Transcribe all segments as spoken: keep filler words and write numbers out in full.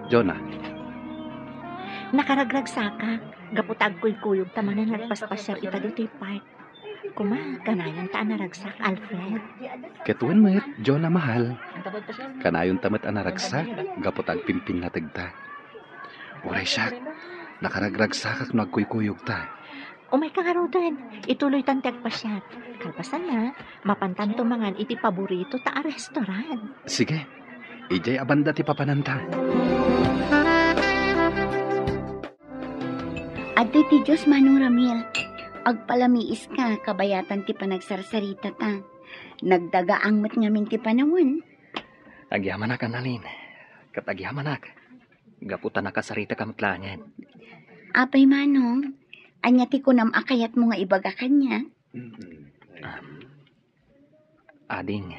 Jonah. Nakaragragsakak, gapu ta agkuykuyog ta manen nga agpaspasiar ita ditoy park. Kuma, kanayon ta a naragsak, Alfred. Ket wen met, Jonah mahal. Kanayon ta met a naragsak, gapu ta agpimpinnategta. Uray siak, nakaragragsakak no agkuykuyogta. Umayka ngaruden, ituloytan ti agpasiar. Kalpasanna, mapantanto mangan iti paborito ta a restaurant. Sige, idiay a banda ti papananta. Adtoy ti Dios, Manong Ramil. Agpalamiiska, kabayatan ti panagsarsaritata. Nagdagaang met ngamin ti panawen. Agyamanak, Annalyn. Ket agyamanak. Gapu ta nakasaritak met laengen. Apay, Manong, ania ti kunam a kayatmo nga ibaga kaniak? Ah, ading.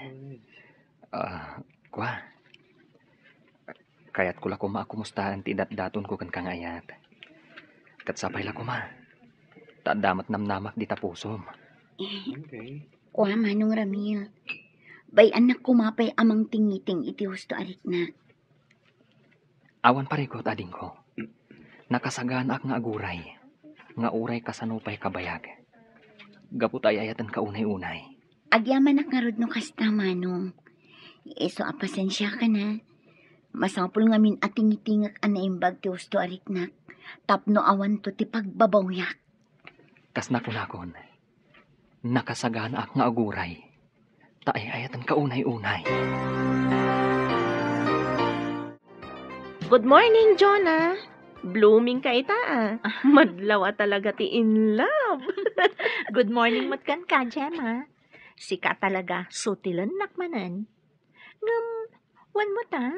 Ah, kua. Kayatko la koma a kumustaen ti idatdatonko kenka nga ayat. Ket sapay la koma. Ta adda met namnamak dita pusom. Okay. Kua, Manong Ramil. Bay-annak koma pay a mangtingiting iti husto a riknak. Awan parikut, adingko. Nakasaganaak nga aguray, nga uray kasano pay kabayag. Gapu ta ay-ayatenka unay-unay. Agyamanak ngarud no kasta, Manong. Isu a pasensiakan a. Masapul ngamin a tingitingek a naimbag ti husto a riknak tapno awanto ti pagbabawyak. Kas nakunakon, nakasaganaak nga aguray, ta ay-ayatenka unay-unay. Good morning, Jonah. Blooming ka ita, ah. Madlaw a talaga ti in love. Good morning met kenka, Gemma. Sika talaga, sutilennak manen. Ngem, wen met, ah?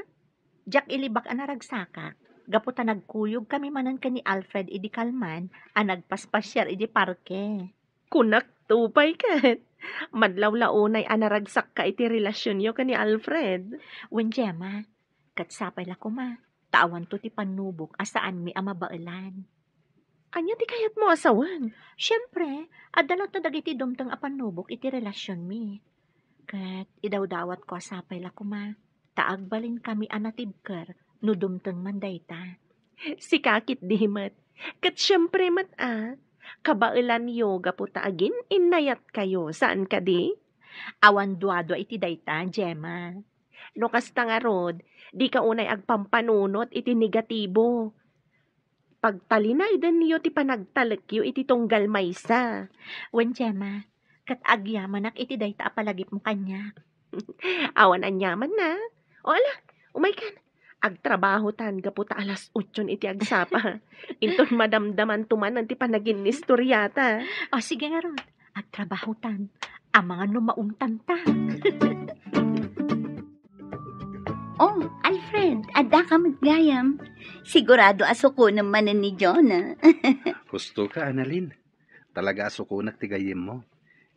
Diak ilibak a naragsakak, gapu ta nagkuyogkami manen ken ni Alfred idi kalman a nagpaspasiar idi parke. Kunak to pay ket, madlaw la unay a naragsakka iti relasionyo ken ni Alfred. Wen, Gemma, ket sapay la koma, ta awanto ti pannubok a saanmi a mabaelan. Ania ti kayatmo a sawen? Siempre, adda latta dagiti dumteng a pannubok iti relasionmi. Ket idawdawatko a sapay la koma, ta agbalinkami a natibker no dumteng man dayta. Sika ketdi met. Ket siempre met a, kabaelanyo gapu ta agin-innayatkayo, saan kadi? Awan duadua iti dayta, Gemma. No kasta ngarud, dika unay agpampanunot iti negatibo. Pagtalinaedenyo ti panagtalekyo iti tunggal maysa. Wen, Gemma, ket agyamanak iti dayta a palagipmo kaniak. Awan aniamanna. O ala, umaykan. Agtrabahotan gapu ta alas otson iti agsapa. Inton madamdamanto manen ti panaginnistoriata. O, sige ngarud. Agtrabahotan. Amangan no maungtanta. Oh, Alfred, addaka met gayam. Sigurado a sukonem manen ni Jonah. Husto ka, Annalyn. Talaga a sukonak ti gayyemmo.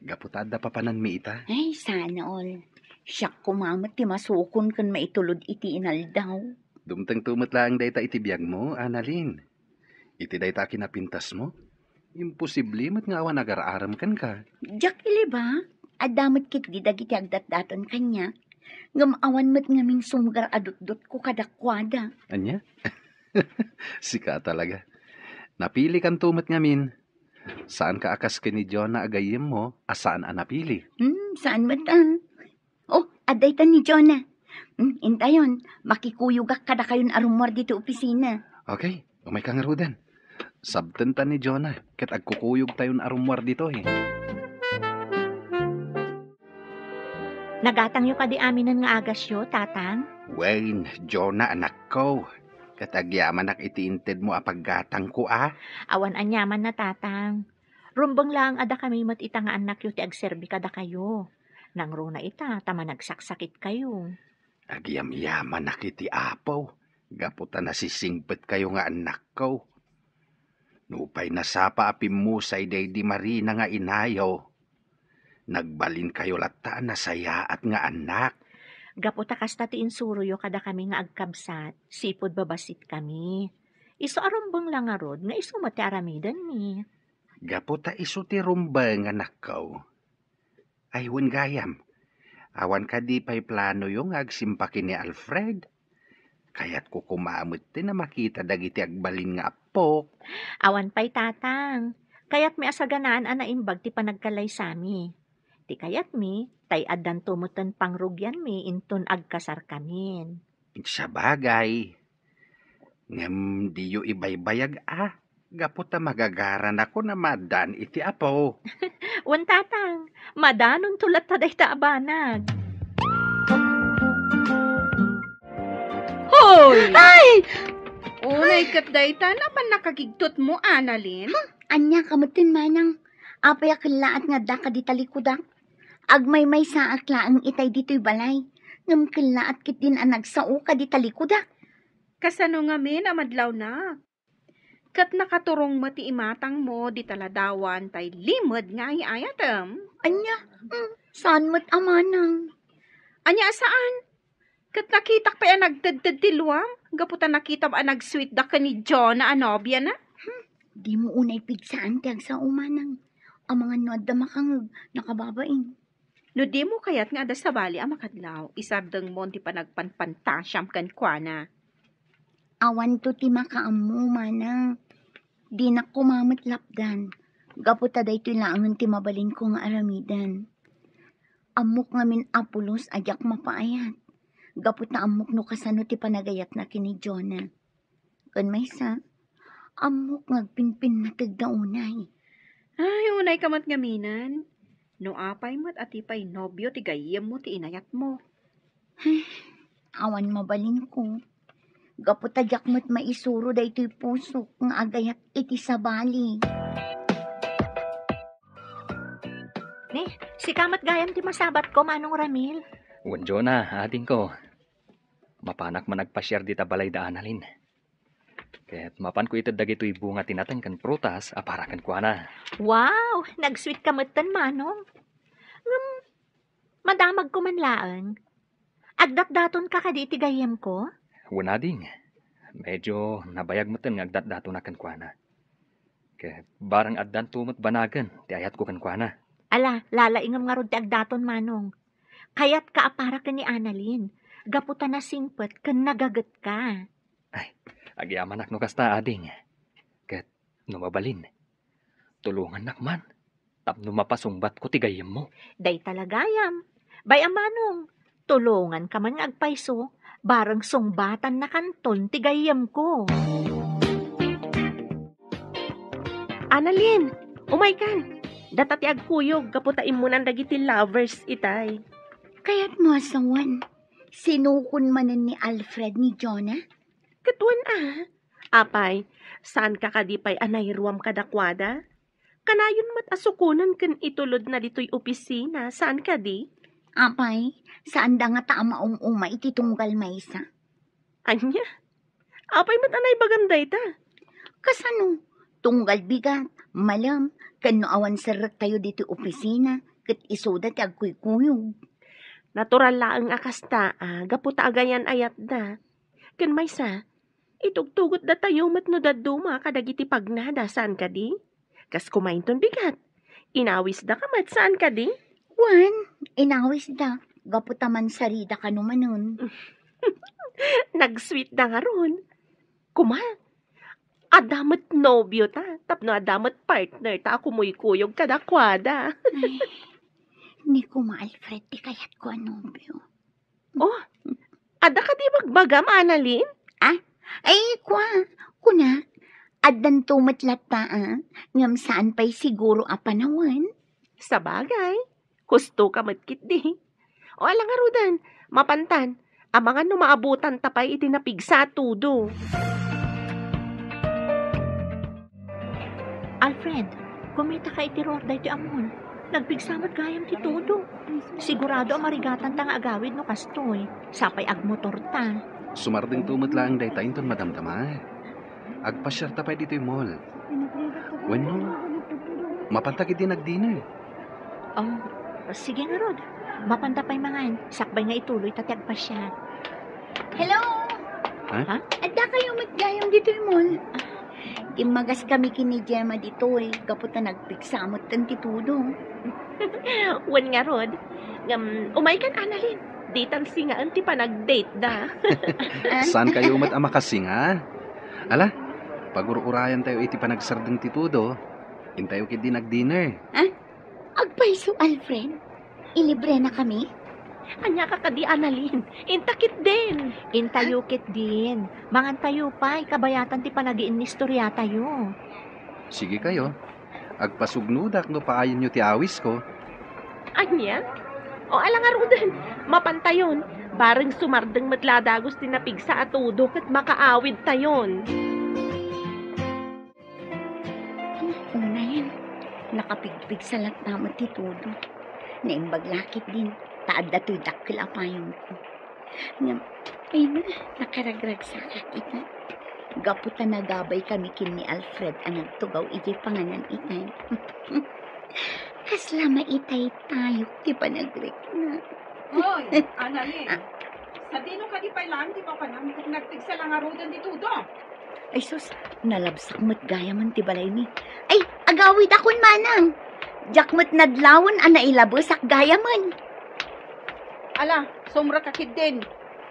Gapu ta adda papananmi ita. Ay, sana all. Siak koma met ti masukon ken maitulod iti inaldaw. Dumtengto met laeng dayta iti biagmo, Annalyn. Iti dayta a kinapintasmo, imposible met nga awan agar-arem kenka. Diak ilibak, adda met ketdi dagiti agdatdaton kaniak, ngem awan met ngamin sumgar a dutdotko kadakuada. Ania? Sika talaga. Napilikanto met ngamin. Saanka a kas ken ni Jonah a gayyemmo a saan a napili. Hmm, saan met a? Oh, adda ita ni Jonah. Hmm, intayon, makikuyogak kadakayon a rummuar ditoy opisina. Okay, umayka ngaruden. Sabtenta ni Jonah, ket agkukuyogtayon a rummuar ditoy. Nagatangyo kadi aminen nga agasyo, Tatang? Wen, Jonah, anakko. Ket agyamanak iti intedmo a paggatangko, a? Awan aniamanna, Tatang. Rumbeng laeng a dakami met ita nga annakyo ti agserbi kadakayo. Nangruna ita ta managsaksakitka. Agyamyamanak iti Apo, gapu ta nasisingpetkayo nga annakko. Nupay nasapa a pimmusay daydi Marina nga inayo, nagbalinkayo latta a nasayaat nga annak. Gapu ta kasta ti insuroyo kadakami nga agkabsat, sipud babasitkami. Isu a rumbeng la ngarud nga isu met ti aramidenmi. Gapu ta isu ti rumbeng, anakko. Ay, wen gayam. Awan kadi pay planoyo nga agsimpa ken ni Alfred? Kayatko koma metten a makita dagiti agbalin nga appok. Awan pay, Tatang. Kayatmi a saganaan a naimbag ti panagkalaysami. Ti kayatmi, tay addanto metten pangrugianmi inton agkasarkamin. Sabagay. Ngem diyo ibaybayag a, gapu ta magagaranakon a maaddaan iti apo. Wen, Tatang, madanonto latta dayta a banag. Hoy! Ay! Unay ket dayta, napan nakagigtotmo, Annalyn? Ania ka metten, Manang? Apay a kellaat nga adda kadi talikudak? Agmaymaysaak laeng itay ditoy balay, ngem kellaat ketdin a nagsao kadi talikudak. Kasano ngamin a madlawnak? Ket nakaturong met ti imatangmo dita ladawan tay limed nga ay-ayatem. Ania? Hmm, saan met a Manang? Ania a saan? Ket nakitak pay a nagtedted ti luam, gapu ta nakitam a nag-sweet da ken ni Jonah a nobiana. Hmm, dimo unay pigsaan ti agsao, Manang. Amangan no adda makangeg, nakababain. No dimo kayat nga adda sabali a makadlaw, isardengmon ti panagpanpantasiam kenkuana. Awanto ti makaammo, Manang. Dinak koma met lapdan, gapu ta daytoy laengen ti mabalinko nga aramiden. Ammok ngamin a pulos a diak mapaayat, gapu ta ammok no kasano ti panagayatna ken ni Jonah. Ken maysa, ammok nga agpinpinnategda unay. Ay, unay ka met ngaminen. No apay met a ti pay nobio ti gayyemmo ti inayatmo. Awan mabalinko. Gapu ta diak met maisuro daytoy pusok nga agayat iti sabali. Ni, sika met gayam ti masabatko, Manong Ramil. Wen, Jonah, adingko. Mapanak man agpasiar dita balay da Annalyn. Ket mapanko ited dagitoy bunga ti nateng ken prutas a para kenkuana. Wow! Nag-sweet ka metten, Manong. Ngem, madamagko man laeng. Agdatdatonka kadi iti gayyemko? Wen, ading. Medyo nabayag metten nga agdatdatonak kenkuana. Ket barang addanto met banagen ti ayatko kenkuana. Ala, lalaingem ngarud ti agdaton, Manong. Kayatka a para ken ni Annalyn, gapu ta nasingpet ken nagagetka. Ay, agyamanak no kasta, ading. Ket no mabalin, tulongannak man tapno mapasungbatko ti gayyemmo. Dayta la gayam. Bay-am, Manong, tulonganka man nga agpayso, bareng sungbatannakanton ti gayyemko. Annalyn, umaykan. Data ti agkuyog gapu ta immunan dagiti lovers itay. Kayatmo a sawen, sinukon manen ni Alfred ni Jonah? Ket wen a. Apay, saanka kadi pay a nairuam kadakuada? Kanayon met a sukonen ken itulodna ditoy opisina, saan kadi? Apay, saanda ngata a maum-uma iti tunggal maysa. Ania? Apay met a naibagam dayta? Kasano? Tunggal bigat, malem, ken no awan serrektayo ditoy opisina, ket isuda ti agkuykuyog. Natural laeng a kasta, a, gapu ta agayan-ayatda. Ken maysa, itugtugotdatayo met no dadduma kadagiti pagnada, saan kadi? Kas kumainton bigat. Inawisda ka met, saan kadi? Wen, inawisda. Gapu ta mansarida kano manen. Nag-sweet da ngarud. Kuma, adda met nobio ta, tapno adda met partner ta a kumuykuyog kadakuada. Ay, ni Kuma Alfred ti kayatko a nobio. Oh, adda kadi bagbagam, Annalyn? Ah? Ay, kua, kunak, addanto met latta, a, ngem saan pay siguro a panawen. Sabagay, husto ka met ketdi. O, ala ngaruden, mapantan, amangan no maabutanta pay iti napigsa a tudo. Alfred, kumitaka iti ruar daytoy a mall. Nagpigsa met gayam ti tudo. Sigurado a marigatanta nga agawid no kastoy. Sapay agmotorta. Sumardengto met laeng dayta inton madamdama. Agpasiarta pay ditoy mall. Wenno, mapanta ketdi nagdinner. Oh, sige ngarud. Mapanta pay mangan. Sakbay nga ituloyta ti agpasiar. Hello! Ha? Ha? Adda kayo met gayam ditoy mall? Timmagas kami ken ni Gemma ditoy, gapu ta nagpigsa metten ti tudo. Wen ngarud. Ngem, umaykan, Annalyn. Ditan singaen ti panagdate da. Saan kayo met a makasinga? Ala, pagur-urayan tayo iti panagsardeng ti tudo. Intayo ketdi nagdinner. Ah? Agpayso, Alfred? Ilibre na kami? Ania ka kadi, Annalyn? Inta ketdin. Intayo ketdin. Mangan tayo pay, kabayatan ti panagiinnistorya tayo. Sige kayo. Agpasugnodak no paayenyo ti awisko. Ania? O, ala ngaruden, mapantayon. Bareng sumardeng met la dagus ti napigsa a tudo ket makaawidtayon. Unayen, nakapigpigsa latta met ti tudo. Naimbag la ketdin, ta adda toy dakkel a payongko. Ngem, ay na, nakaragragsakak ita. Gapu ta nagabay kami ken ni Alfred a nagtugaw idiay panganan itay. Kasla maitaytayok ti panagrikna. Hoy, Annalyn, ah, sadino kadi pay laeng ti papanam ket nagpigsa la ngaruden ti tudo? Ay sus, nalabsak met gayamen ti balaymi. Ay, agawidakon manang. Diak met nadlawen a nailabesak gayamen. Ala, sumrekka ketdin.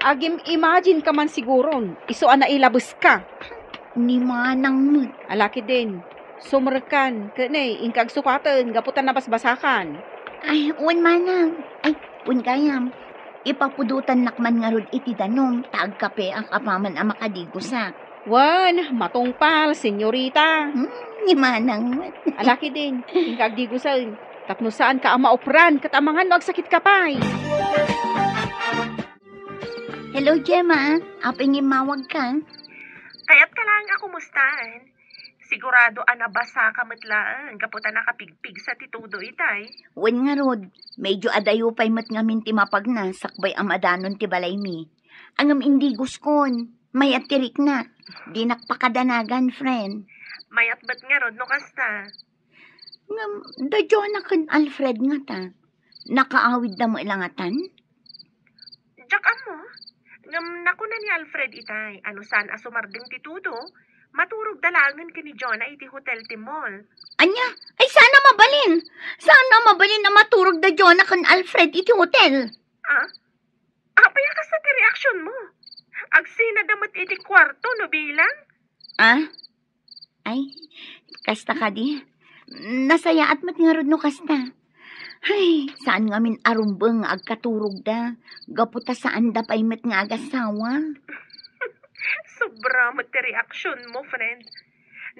Agim-imagine ka man siguron, isu a nailabeska. Ni manang met. Ala ketdin, sumrekkan, ket ne, inka agsukaten gapu ta nabasbasakan. Ay, wen manang. Ay, wen gayam. Ipapudotannak man ngarud iti danum, ta agkapeak apaman a makadigusak. Wen, matungpal, senyorita. Hmm, ni manang met. Ala ketdin, inka agdigusen. Tapno saanka a maupran, ket amangan no agsakitka pay. Hello, Gemma. Apay nga immawagka? Kayatka laeng a kumustaen. Sigurado a nabasaka met laeng gapu ta nakapigpigsa ti tudo itay. Wen ngarud, medyo adayo pay met ngamin ti mapagna sakbay a madanon ti balaymi. Ngem indiguskon, mayat ti riknak. Dinak pakadanagan, friend. Mayat met ngarud no kasta. Ngem, da Jonah ken Alfred ngata, nakaawidda met la ngatan? Diak ammo. Ngem nakuna ni Alfred itay a no saan a sumardeng ti tudo, maturogda laengen ken ni Jonah iti hotel ti mall. Ania? Ay, saan a mabalin? Saan a mabalin a maturogda Jonah ken Alfred iti hotel? Ah? Apay a kasta ti reaksionmo? Agsinada met iti kuarto no bilang? Ah? Ay, kasta kadi. Nasayaat met ngarud no kasta. Ay, saan ngamin a rumbeng nga agkaturogda. Gapu ta saanda pay met nga agasawa. Sobra met ti reaksionmo, friend.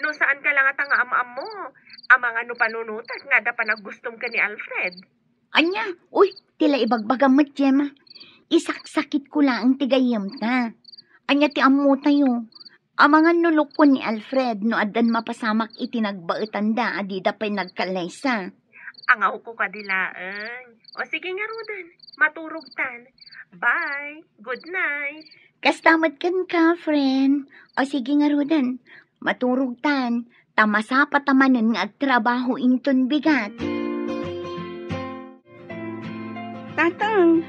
No saanka la ngata nga am-ammo, amangan no panunotek nga adda panaggustom ken ni Alfred. Ania? Uy, ti la ibagbagam met, Gemma. Isaksakitko laeng ti gayyemta. Ania ti ammotayo? Amangan no lukon ni Alfred no addan mapasamak iti nagbaetanda a dida pay nagkallaysa. Angawko kadi laeng. O sige ngaruden, maturogtan. Bye. Good night. Kasta met kenka, friend. O sige ngaruden, maturogtan. Ta masapata manen nga agtrabaho inton bigat. Tatang,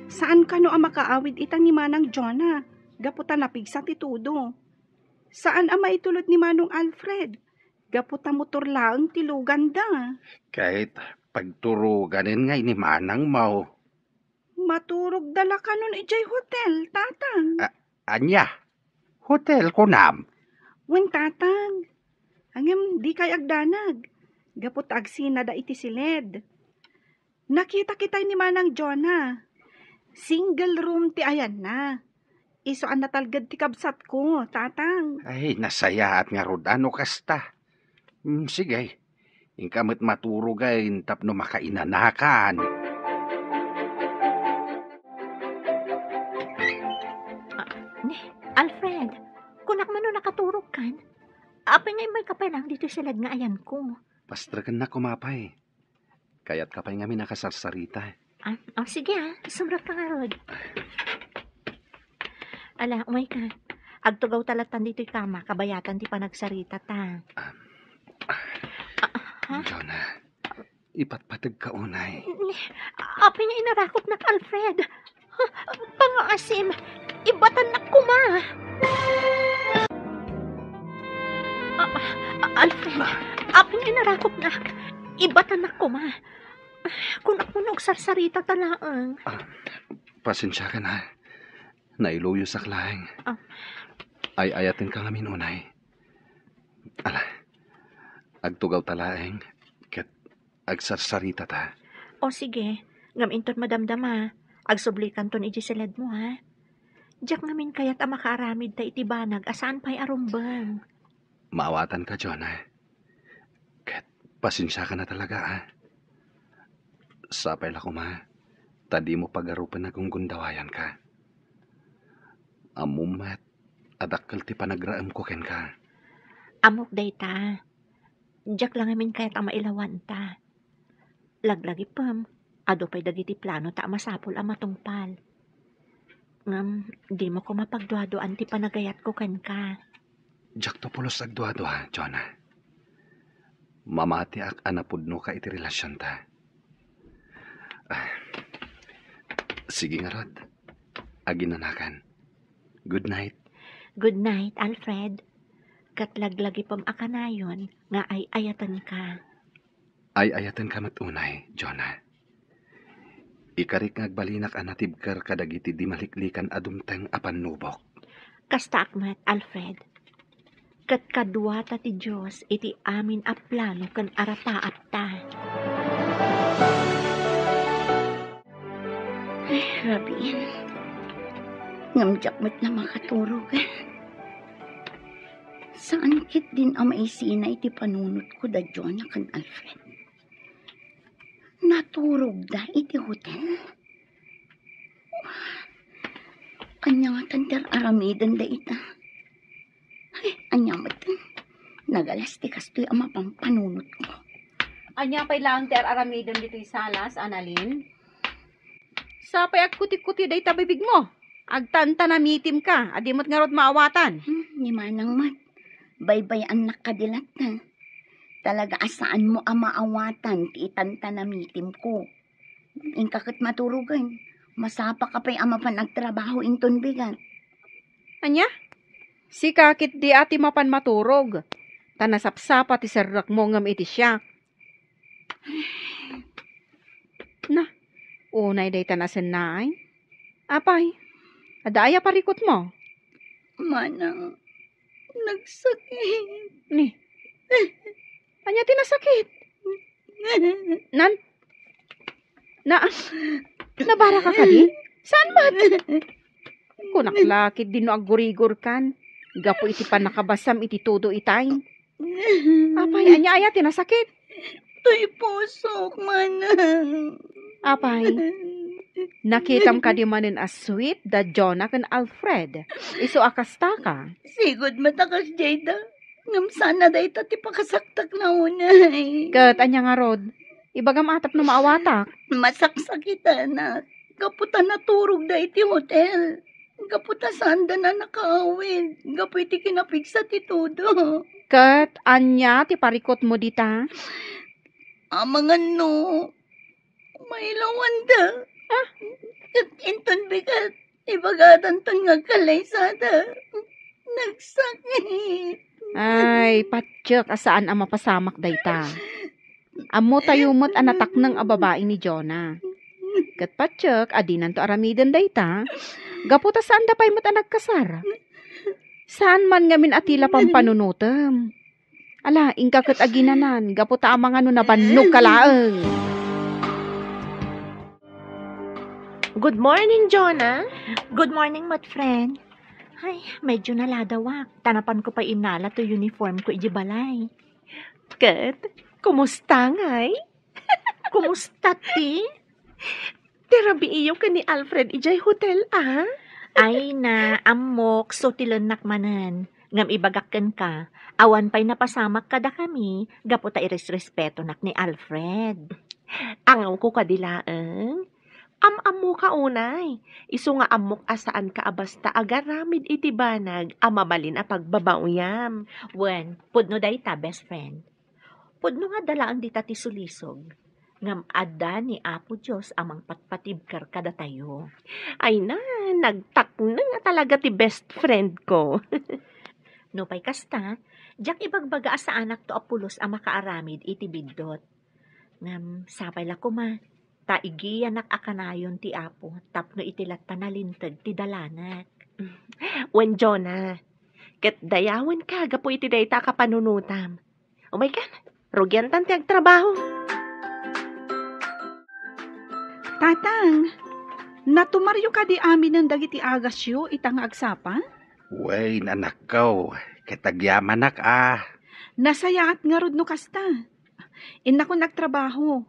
saan kano a makaawid ita ni Manang Jonah, gapu ta napigsa ti tudo. Saan a maitulod ni Manong Alfred, gapu ta motor laeng ti luganda. Ket pagturoganen ngay ni Manang mo. Maturogda la kanon idiay hotel, Tatang. A-, ania? Hotel, kunam? Wen, Tatang. Ngem, dikay agdanag. Gapu ta agsinada iti siled. Nakita kitay ni Manang Jonah. Single room ti ayanna. Isu a natalged ti kabsatko, Tatang. Ay, nasayaat ngarud a no kasta. Mm, sige. Inka met maturogen tapno makainanakan. Ah, ne, Alfred, kunak mano nakaturogkan? Apay nga immayka pay laeng ditoy siled nga ayanko? Pastrekennak koma pay. Kayatka pay ngamin a kasarsarita. Ah, oh, sige ah, sumrekka ngarud. Ala, umayka. Agtugawta lattan ditoy kama, kabayatan ti panagsaritata. Ah, ha? Jonah, ipatpategka unay. Apay nga inarakopnak, Alfred? Pangaasim, ibatannak koma. Ah, ah, Alfred, apay nga inarakopnak? Ibatannak koma. Kunak mano agsarsarita ta laeng. Ah, Pasensiakan, ha. Nailuyosak laeng. Ah. Ay-ayatenka ngamin unay. Ala, agtugawta laeng, ket agsarsaritata. O sige, ngem inton madamdama, agsublikanton idiay siledmo, ha? Diak ngamin kayat a makaaramidta iti banag a saan pay a rumbeng. Maawatanka, Jonah. Ket pasensiakan a talaga, a. Sapay la koma, ta dimo pagarupen a gunggundawayanka. Ammom met a dakkel ti panagraemko kenka. Ammok dayta. Diak la ngamin kayat a mailawanta. Laglagipem, adu pay dagiti planota a masapul a matungpal. Ngem dimo koma pagduaduaan ti panagayatko kenka. Diakto pulos agduadua, Jonah. Mamatiak a napudnoka iti relasionta. Ah, sige ngarud, aginanakan. Good night. Good night, Alfred. Ket laglagipem a kanayon nga ay-ayatenka. Ay-ayatenka met unay, Jonah. Ikarik nga agbalinak a natibker kadagiti di maliklikan a dumteng a pannubok. Kastaak met, Alfred. Ket kaduata ti Dios iti amin a plano ken arapaatta. Ay, rabiin. Ngem diak met la makaturog. Saan ketdin a maisina iti panunotko da Jonah ken Alfred. Naturogda iti hotel? Ania ngatan ti ar-aramiden dayta? Ay, ania met? Nagalas ti kastoy a mapan panunotko. Ania pay laeng ti ar-aramiden ditoy salas, Annalyn? Sapay agkuti-kuti dayta bibigmo. Agtantanamitimka, a di met ngarud maawatan. Hmm, ni Manang met. Baybay-annak kadi latta. Talaga a saanmo a maawatan ti itantanamitimko. Inka ket maturogen. Masapaka pay a mapan agtrabaho inton bigat. Ania? Sika ketdi a ti mapan maturog. Ta nasapsapa ti serrekmo ngem iti siak. Na, unay dayta nasennaay. Apay, adda aya parikutmo? Manang, nagsakit. Ni, ania ti nasakit? Nan, na, nabaraka kadi? Saan met? Kunak la ketdin no aggurigorkan gapu iti pannakabasam iti todo itay. Apay, ania aya ti nasakit? Toy pusok, Manang. Apay, nakitam kadi manen a sweet da Jonah ken Alfred? Isu a kastaka. Sigud met a kasdiayda. Ngem saan a dayta ti pakasaktak la unay. Ket ania ngarud? Ibagam a tapno maawatak. Masaksakitanak. Gapu ta naturogda iti hotel. Gapu ta saanda a nakaawid gapu iti kinapigsa ti todo. Ket ania ti parikutmo dita? Amangan no mailawanda. Ah? Ket inton bigat, ibagadanton nga agkallaysada. Nagsakit. Ay, patiek a saan a mapasamak dayta. Ammotayo met a natakneng a babai ni Jonah. Ket patiek a dinanto aramiden dayta, gapu ta saanda pay met a nagkasar. Saan man ngamin a ti la pampanunotem. Ala, inka ket aginanan, gapu ta amangan no nabannogka laeng. Good morning, Jonah. Good morning, met friend. Ay, medyo naladawak. Ta napanko pay innala toy uniformko idiay balay. Ket, kumusta ngay? Kumusta ti? Ti rabiiyo ken ni Alfred idiay hotel, a? Ay na, ammok, sutilennak manen. Ngem ibagak kenka, awan pay napasamak kadakami gapu ta iresrespetonak ni Alfred. Angawko kadi laeng? Am-ammoka unay, isu nga ammok a saanka a basta agaramid iti banag a mabalin a pagbabaoyam. Wen, pudno dayta, best friend. Pudno nga adda laeng dita ti sulisog, ngem adda ni Apo Dios a mangpatpatibker kadatayo. Ay na, nagtakneng a talaga ti best friend ko. Nupay kasta, diak ibagbaga a saanakto a pulos a makaaramid iti biddut. Ngem sapay la koma, Ta igiyanak a kanayon ti Apo tapno iti latta nalinteg ti dalanak. Wen, Jonah, ket dayawenka gapu iti dayta a kapanunotam. Umaykan, rugiantan ti agtrabaho. Tatang, natumaryo kadi aminen dagiti agasyo ita nga agsapa? Wen, anakko, ket agyamanak a. Nasayaat ngarud no kasta. Innakon agtrabaho.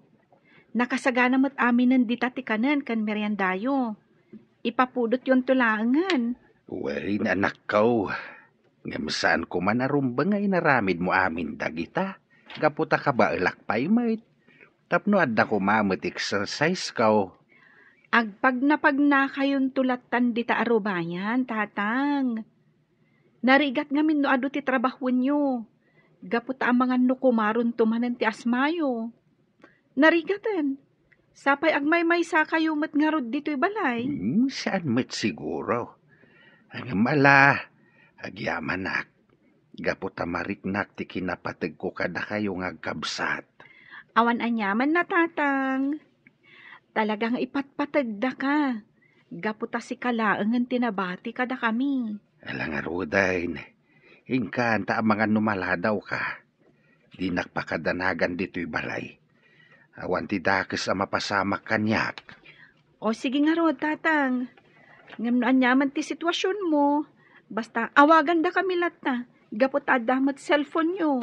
Nakasagana met aminen dita ti kanen ken meriendayo. Ipapudotyonto laengen. Wen, anakko. Ngem saanko man a rumbeng nga inaramidmo amin dagita, gapu ta kabaelak pay met. Tapno adda koma met exerciseko. Agpagnapagnakayonto lattan dita a rubayan, Tatang. Narigat ngamin no adu ti trabahoenyo, gapu ta amangan no kumaronto manen ti asmayo. Narigaten, sapay agmaymaysakayo met ngarud ditoy balay. Hmm, saan met siguro. Ngem ala, agyamanak, gapu ta mariknak ti kinapategko kadakayo nga agkabsat. Awan aniaman na, Tatang. Talaga nga ipatpategdaka, gapu ta sika laengen ti nabati kadakami. Ala ngaruden, inkan ta amangan no maladawka. Dinak pakadanagan ditoy balay. Awan ti dakes a mapasamak kaniak. O, sige ngarud, Tatang. Ngem no aniaman ti situasionmo, basta awagandakami latta, gapu ta adda met cellphone-yo.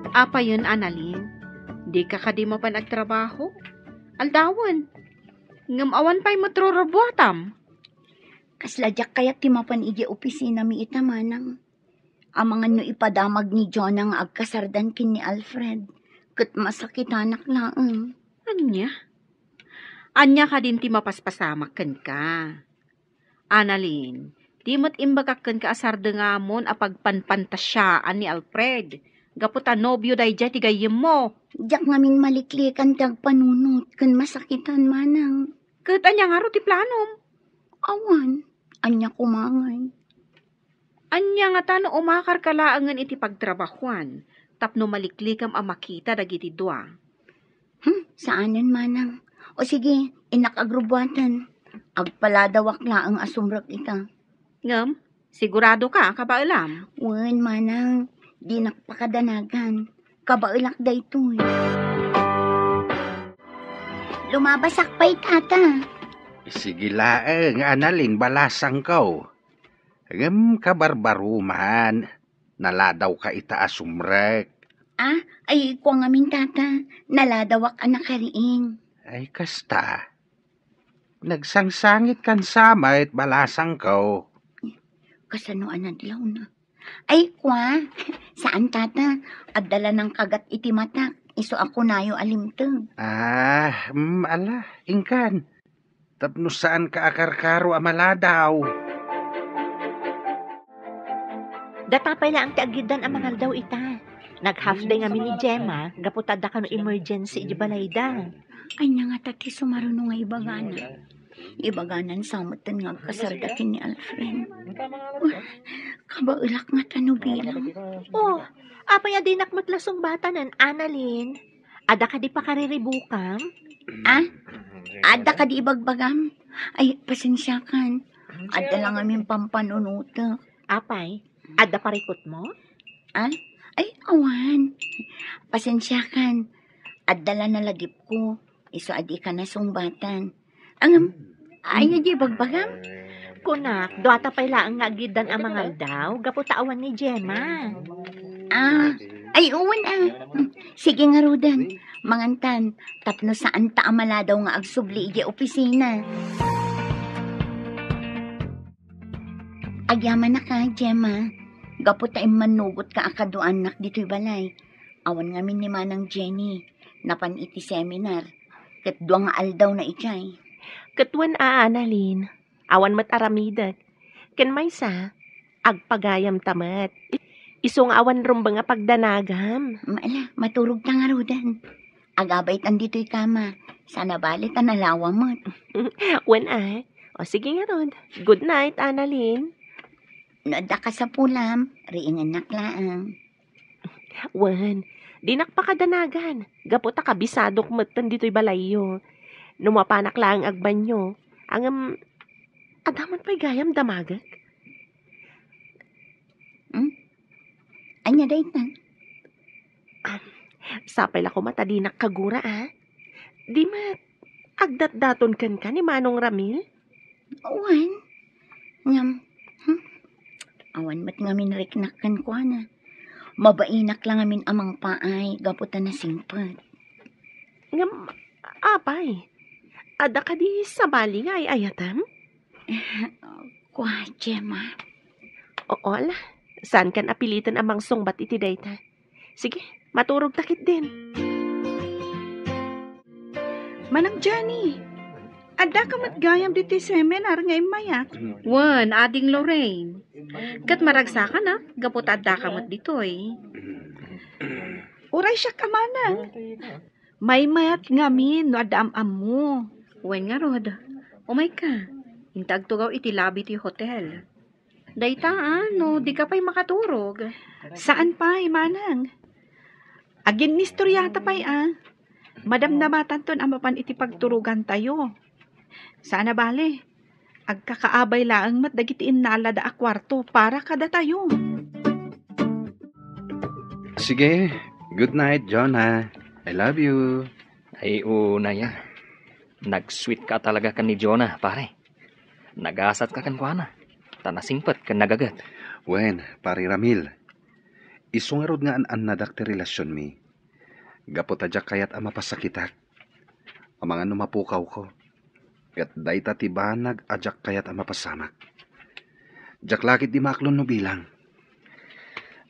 Apayen, Annalyn, dika kadi mapan agtrabaho? Aldawen. Ngem awan pay met rurubuatam. Kasla diak kayat ti mapan idiay opisinami ita, manang. Amangan no ipadamag ni Jonah nga agkasardan ken ni Alfred, ket masakitanak laeng. Ania? Ania kadin ti mapaspasamak kenka? Annalyn, di met imbagak kenka a sardengamon a pagpanpantasiaan ni Alfred, gapu ta nobio daydiay ti gayyemmo. Diak ngamin maliklikan ti agpanunot ken masakitan, manang. Ket ania ngarud ti planom? Awan, ania koma ngay? Ania ngata no umakarka laengen iti pagtrabahoan tapno maliklikam a makita dagiti dua? Hmm, saanen, manang. O sige, innak agrubuaten. Agpaladawak laeng a sumrek ita. Ngem, siguradoka a kabaelam? Wen, manang. Dinak pakadanagan. Kabaelak daytoy. Lumabasak pay, tata. Sige laeng, Annalyn, balasangko. Ngem kabarbaroman, naladawka ita a sumrek. Ah, ay, kua ngamin, tata. Naladawak a nakariing. Ay, kasta. Nagsangsangitkan sa met, balasangko. Kasano a nadlawna? Ay, kua, saan, tata. Adda la nangkagat iti matak, isu a kunayo a limteg. Ah, mm, ala, inkan. Tapno saanka a karkaro a maladaw. Data pay laeng ti agiddan a mangaldaw ita. Nag-half day ngamin ni Gemma, gapu ta adda kano emergency iti balayda. Ania ngata ti sumaruno nga ibagana? Ibaganan sa metten nga agkasarda ken ni Alfred. Uy, kabaelak ngata no bilang. Oh, apay a dinak met la sungbatanen, Annalyn? Adda kadi pakariribukam? Ah? Adda kadi ibagbagam? Ay, pasensiakan. Adda la ngamin pampanunotek. Apay, adda parikutmo? Ah? Ay, awan. Pasensiakan. Adda la naladipko. Isu a dika nasungbatan. Ngem, ania ti ibagbagam? Kunak, duata pay laeng nga agiddan a mangaldaw, gapu ta awan ni Gemma. Ah, ay, wen, ah. Sige ngaruden, mangantan, tapno saanta a maladaw nga agsubli idiay opisina. Agyamanak a, Gemma, gapu ta immannugotka a kaduaannak ditoy balay. Awan ngamin ni Manang Jenny, napan iti seminar, ket dua nga aldawna idiay. Ket wen a, Annalyn, awan met aramidek. Ken maysa, agpagayamta met. Isu nga awan rumbeng a pagdanagam. Ala, maturogta ngaruden. Agabaytan ditoy kama. Saan a bale ta nalawa met. Wen a. O sige ngarud. Good night, Annalyn. No adda kasapulam, riingennak laeng. Wen, Dinak pakadanagan, gapu ta kabisadok metten ditoy balayyo. No mapanak laeng agbanyo, ngem, adda man pay gayam damagek? Hmm? Ania dayta? Am, sapay la koma ta dinak kagura, a? Di met, agdatdaton kenka ni Manong Ramil? Wen. Ngem, hmm? Awan met ngamin riknak kenkuana. Mabainak la ngamin a mangpaay gapu ta nasingpet. Ngem, apay, adda kadi sabali nga ay-ayatem? Kua, Gemma. Oo, ala. Saankan a piliten a mangsungbat iti dayta. Sige, maturogta ketdin. Manang Jenny, addaka met gayam ditoy seminar nga immayak? Wen, Ading Lorraine. Ket maragsakan a, gapu ta addaka met ditoy. Uray siak a manang. Maymayat ngamin no adda am-ammo. Wen ngarud, umayka. Inta agtugaw iti lobby ti hotel. Dayta, a, no dika pay makaturog. Saan pay, manang. Aginnistoriata pay, a. Madamdamatanton a mapan iti pagturogantayo. Saan a bale, agkakaabay laeng met dagiti innalada a kuarto para kadatayo. Sige, good night, Jonah. I love you. Ay, unay a. Nag-sweet ka talaga ken ni Jonah, pare. Nagasatka kenkuana, ta nasingpet ken nagaget. Wen, Pare Ramil, isu ngarud nga an-annadak ti relasionmi. Gapu ta diak kayat a mapasakitak. Amangan no mapukawko. Ket dayta ti banag a diak kayat a mapasamak. Diak la ketdi maaklon no bilang.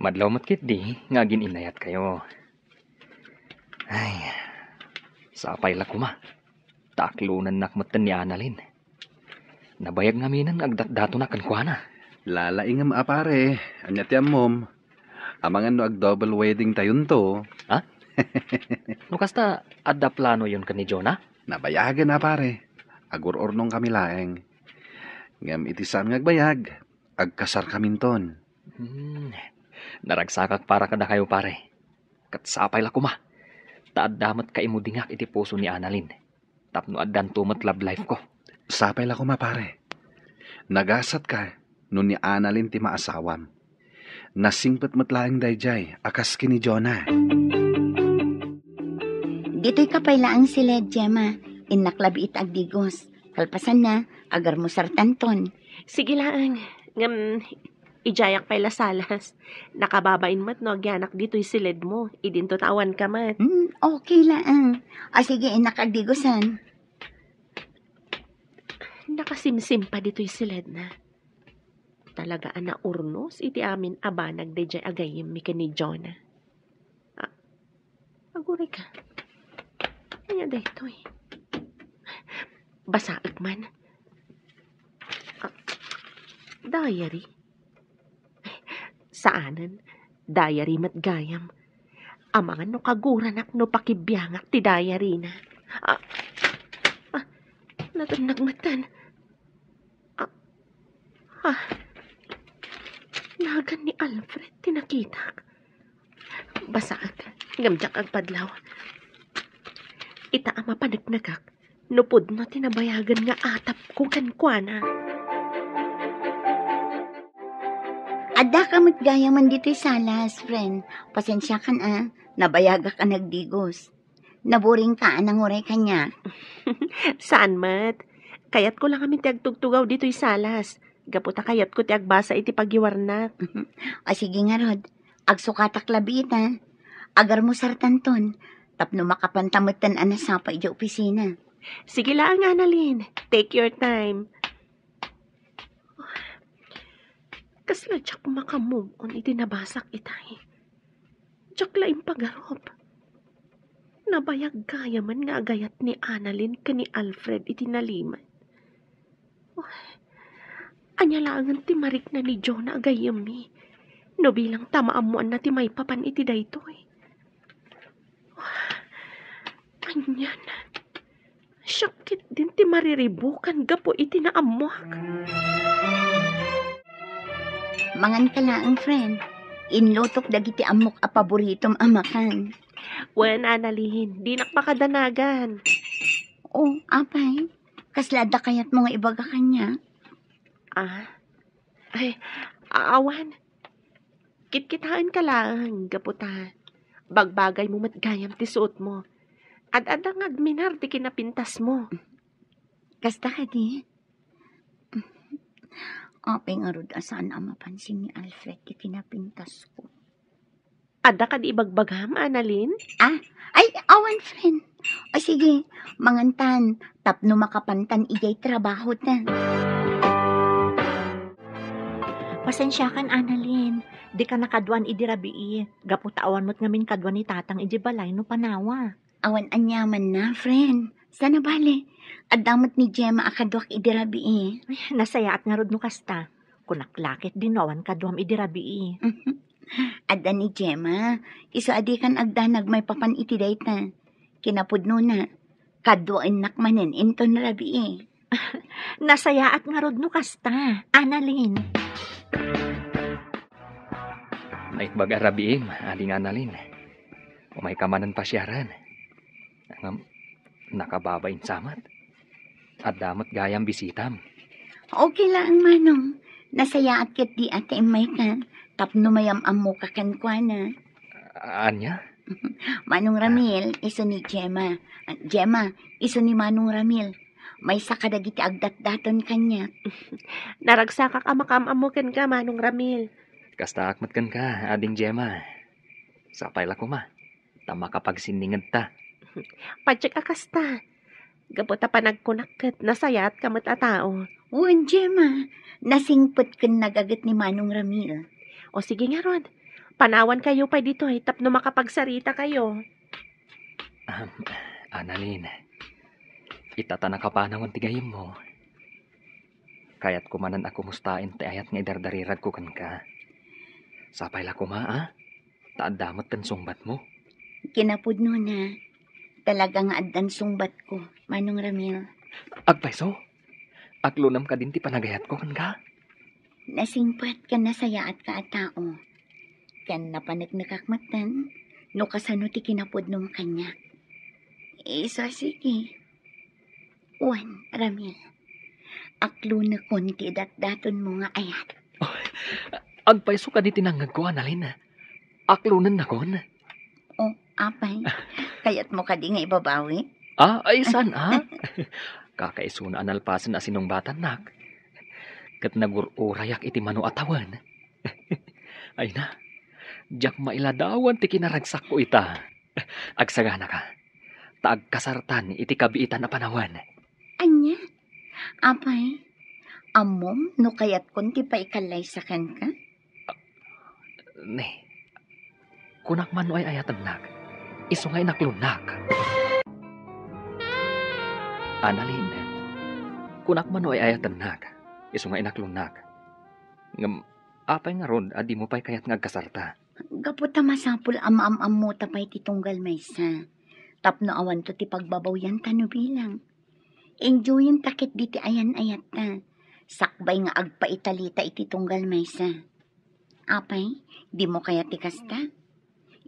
Madlaw met ketdi nga agin-innayatkayo. Ay, sapay la koma. Ta aklonennak metten ni Annalyn. Nabayag ngaminen nga agdatdatonak kenkuana. Lalaingem a pare, ania ti ammom? Amangan no ag-double wedding tayonto. Ha? No kasta, adda planoyon ken ni Jonah? Nabayagen a pare. Agur-urnongkami laeng. Ngem iti saan nga agbayag, agkasarkaminton. Hmm. Naragsakak para kadakayo, pare. Ket sapay la koma. Ta adda met kaimudingak iti puso ni Annalyn. Tapno addanto met love life ko. Sapay la koma, pare. Nagasatka no ni Annalyn ti maasawam. Nasingpet met laeng daydiay a kas ken ni Jonah. Ditoyka pay laeng siled, Gemma. Innak labi ita agdigos. Kalpasanna, agarmusartanton. Sige laeng. Ngem, idiayak pay la salas. Nakababain met no agyanak ditoy siledmo. Idinto ta awanka met. Hmm, okay laeng. A, sige, innak agdigosan. Nakasimsim pay ditoy siledna. Talaga a naurnos iti amin a banag daydiay a gayyemmi ken ni Jonah. A, agurayka. Ania daytoy? Basaek man. A, diary? Saanen. Diary met gayam. Amangan no kaguranak no pakibiangak ti diaryna. A, a, natenneg metten. A, a, nagan ni Alfred ti nakitak. Basaek, ngem diak agpadlaw. Ita a mapaneknekak, no pudno ti nabayagen nga atapko kenkuana. Addaka met gayamen ditoy salas, friend. Pasensiakan a, nabayagak a nagdigos. Naburingka a nanguray kaniak. Saan met. Kayatko la ngamin ti agtugtugaw ditoy salas. Gapu ta kayatko ti agbasa iti pagiwarnak. O sige ngarud, agsukatak labi ita. Agarmusartanton, tapno makapanta metten a nasapa idiay opisina. Sige laeng, Annalyn. Take your time. Kasla diak maka-move on iti nabasak itay. Diak la impagarup. Nabayag gayamen nga agayat ni Annalyn ken ni Alfred iti nalimed. Uy, ania laengen ti marikna ni Jonah a gayyemmi no bilang ta maammoanna ti maipapan iti daytoy? Anian? Siak ketdin ti mariribukan gapu iti naammoak. Manganka laeng, friend. Inlutok dagiti ammok a paboritom a makan. Wen, Annalyn, dinak makadanagan. O, apay, kasla adda kayatmo nga ibaga kaniak? Ah? Ay, a-, awan. Kitkitaenka laeng, gapu ta bagbagaymo met gayam ti suotmo. Ad-adda nga agminar ti kinapintasmo. Kasta kadi? Apay ngarud a saan a mapansin ni Alfred ti kinapintasko? Adda kadi ibagbagam, Annalyn? Ah, ay, awan, friend. O sige, mangantan, tapno makapantan idiay trabahota. Pasensiakan, Annalyn. Dika nakaduan idi rabii. Gapu ta awan met ngamin kadua ni Tatang idi balay no panawa. Awan aniamanna, friend. Sana bale, adda met ni Gemma a kaduak idi rabii. Ay, nasayaat ngarud no kasta. Kunak la ket di no awan kaduam idi rabii. Adda ni Gemma, isu a dikan agdanag maipapan iti dayta. Kinapudnona, kaduaennak manen inton rabii. Nasayaat ngarud no kasta, Annalyn. Naimbag a rabiim, ading Annalyn. Umayka manen pasiaren. Ngem, nakababain sa met. Adda met gayam bisitam. Okay laeng, Manong. Nasayaat ketdi a ta immayka tapno mayam-ammoka kenkuana. Ania? Manong Ramil, isu ni Gemma. Gemma, isu ni Manong Ramil. Maysa kadagiti agdatdaton kaniak. Naragsakak a makaam-ammo kenka, Manong Ramil. Kastaak met kenka, Ading Gemma. Sapay la koma, ta makapagsinningedta. Patiek a kasta. Gapu ta panagkunak ket nasayaatka met a tao. Wen, Gemma, nasingpet ken nagaget ni Manong Ramil. O sige ngarud, panawankayo pay ditoy tapno makapagsarita kayo. Ahem, Annalyn, ita ta nakapanawen ti gayyemmo, kayatko manen a kumustaen ti ayat nga idardariragko kenka. Sapay la koma, a? Ta adda met ti sungbatmo. Kinapudnona, talaga nga addan sungbatko, Manong Ramil. Agpayso? Aklonam kadin ti panagayatko kenka? Nasingpet ken nasayaatka a tao. Ken napaneknekak metten no kasano ti kinapudnom kaniak. Isu a sige. Wen, Ramil, aklonekon ti idatdatonmo nga ayat. Agpayso kadi ti nangngegko, Annalyn? Aklonennakon? O, apay, kayatmo kadi nga ibabawi? Ah, ay, saan, a? Kakaisuna a nalpasen a sinungbatannak. Ket nagur-urayak iti mano a tawen. Ay na, diak mailadawan ti kinaragsakko ita. Agsaganaka, ta agkasartan iti kabiitan a panawen. Ania? Apay, ammom no kayatkon ti paikallaysa kenka? Ne, kunak man no ay-ayatennak, isu nga inaklonnak. Annalyn, kunak man no ay-ayatennak, isu nga inaklonnak. Ngem apay ngarud a dimo pay kayat nga agkasarta? Gapu ta masapul a maam-ammota pay ti tunggal maysa, tapno awanto ti pagbabawianta no bilang. Enjoyenta ketdi ti ayan-ayatta, sakbay nga agpaitalita iti tunggal maysa. Apay, dimo kayat ti kasta?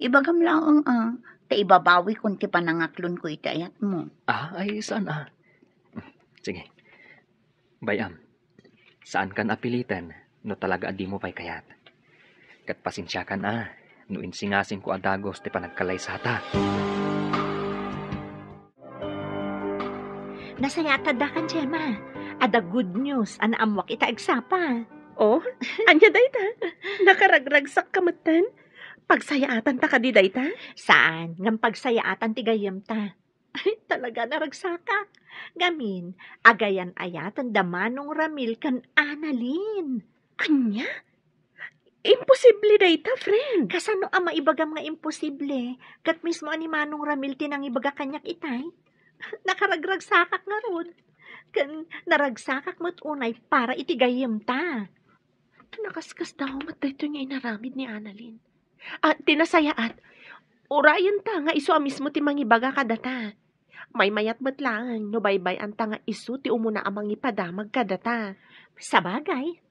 Ibagam laeng a, ta ibabawikon ti panangaklonko iti ayatmo. Ah, ay, saan a? Sige. Bay-am, saankan a piliten no talaga a dimo pay kayat. Ket pasensiakan a, no insingasingko a dagus ti panagkallaysata. Nasayaat addakan, Gemma. Adda good news a naammoak ita agsapa. Oh, ania dayta? Nakaragragsakka metten? Pagsayaatanta kadi dayta? Saan, ngem pagsayaatan ti gayyemta. Ay, talaga, naragsakak. Ngamin, agayan-ayaten da Manong Ramil ken Annalyn. Ania? Imposible dayta, friend. Kasano a maibagam nga imposible? Ket mismo a ni Manong Ramil ti nangibaga kaniak itay. Nakaragragsakak ngarud. Ken naragsakak met unay para iti gayyemta. Nakaskasdaaw met daytoy nga inaramid ni Annalyn. Ah, ti nasayaat, urayenta nga isu a mismo ti mangibaga kadata. Maymayat met laeng no baybay-anta nga isu ti umuna a mangipadamag kadata. Sabagay,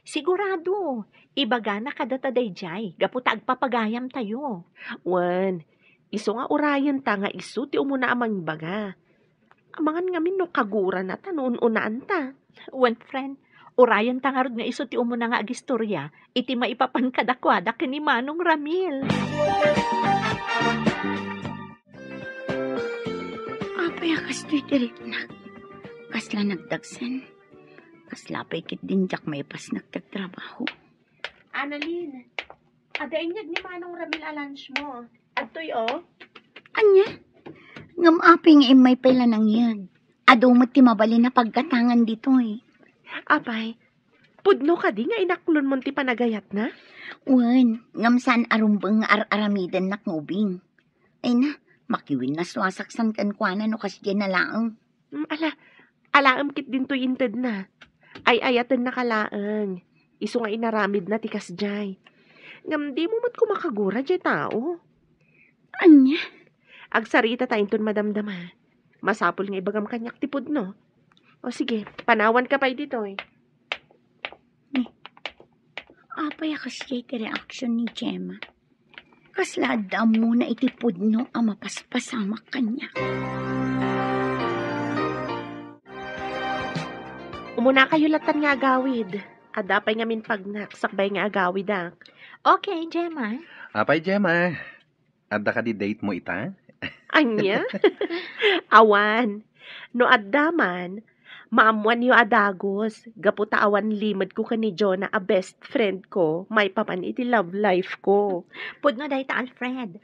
Sigurado, ibagana kadata daydiay gapu ta agpapagayamtayo. Wen, isu nga urayenta nga isu ti umuna a mangibaga. Amangan ngamin no kagurana ta no un-unaanta. Wen, friend, urayenta ngarud nga isu ti umuna nga agistorya iti maipapan kadakuada ken ni Manong Ramil. Apay a kastoy ti riknak? Kasla nagdagsen? Kasla pay ketdin diak maipasnek ti agtrabaho? Annalyn, adda inyeg ni Manong Ramil a lunch mo. Adtoy, o. Ania? Ngem apay nga immay pay la nangyeg? Adu met ti mabalin a paggatangan ditoy. Apay, pudno kadi nga inaklonmon ti panagayatna? Wen, ngem saan a rumbeng nga ar-aramidennak nga ubing. Ay na, makiwinnasuasak san kenkuana no kasdiay na laeng. Mm, ala, alaem ketdin toy intedna. Ay-ayatennaka laeng. Isu nga inaramidna ti kasdiay. Ngem dimo met koma kagura diay tao. Ania? Agsaritata inton madamdama. Masapul nga ibagam kaniak ti pudno. O sige, panawanka pay ditoy. Ni, apay a kasdiay ti reaksyon ni Gemma? Kasla adda ammona iti pudno a mapaspasamak kaniak. Umunakayo latan nga agawid. Adda pay ngamin pagnak sakbay nga agawidak. Okay, Gemma. Apay, Gemma? Adda kadi date mo ita? Ania? Awan. No adda man, maammoanyo a dagus, gapu ta awan limedko ken ni Jonah a best friend ko, maipapan iti love life ko. Pudno dayta, Alfred.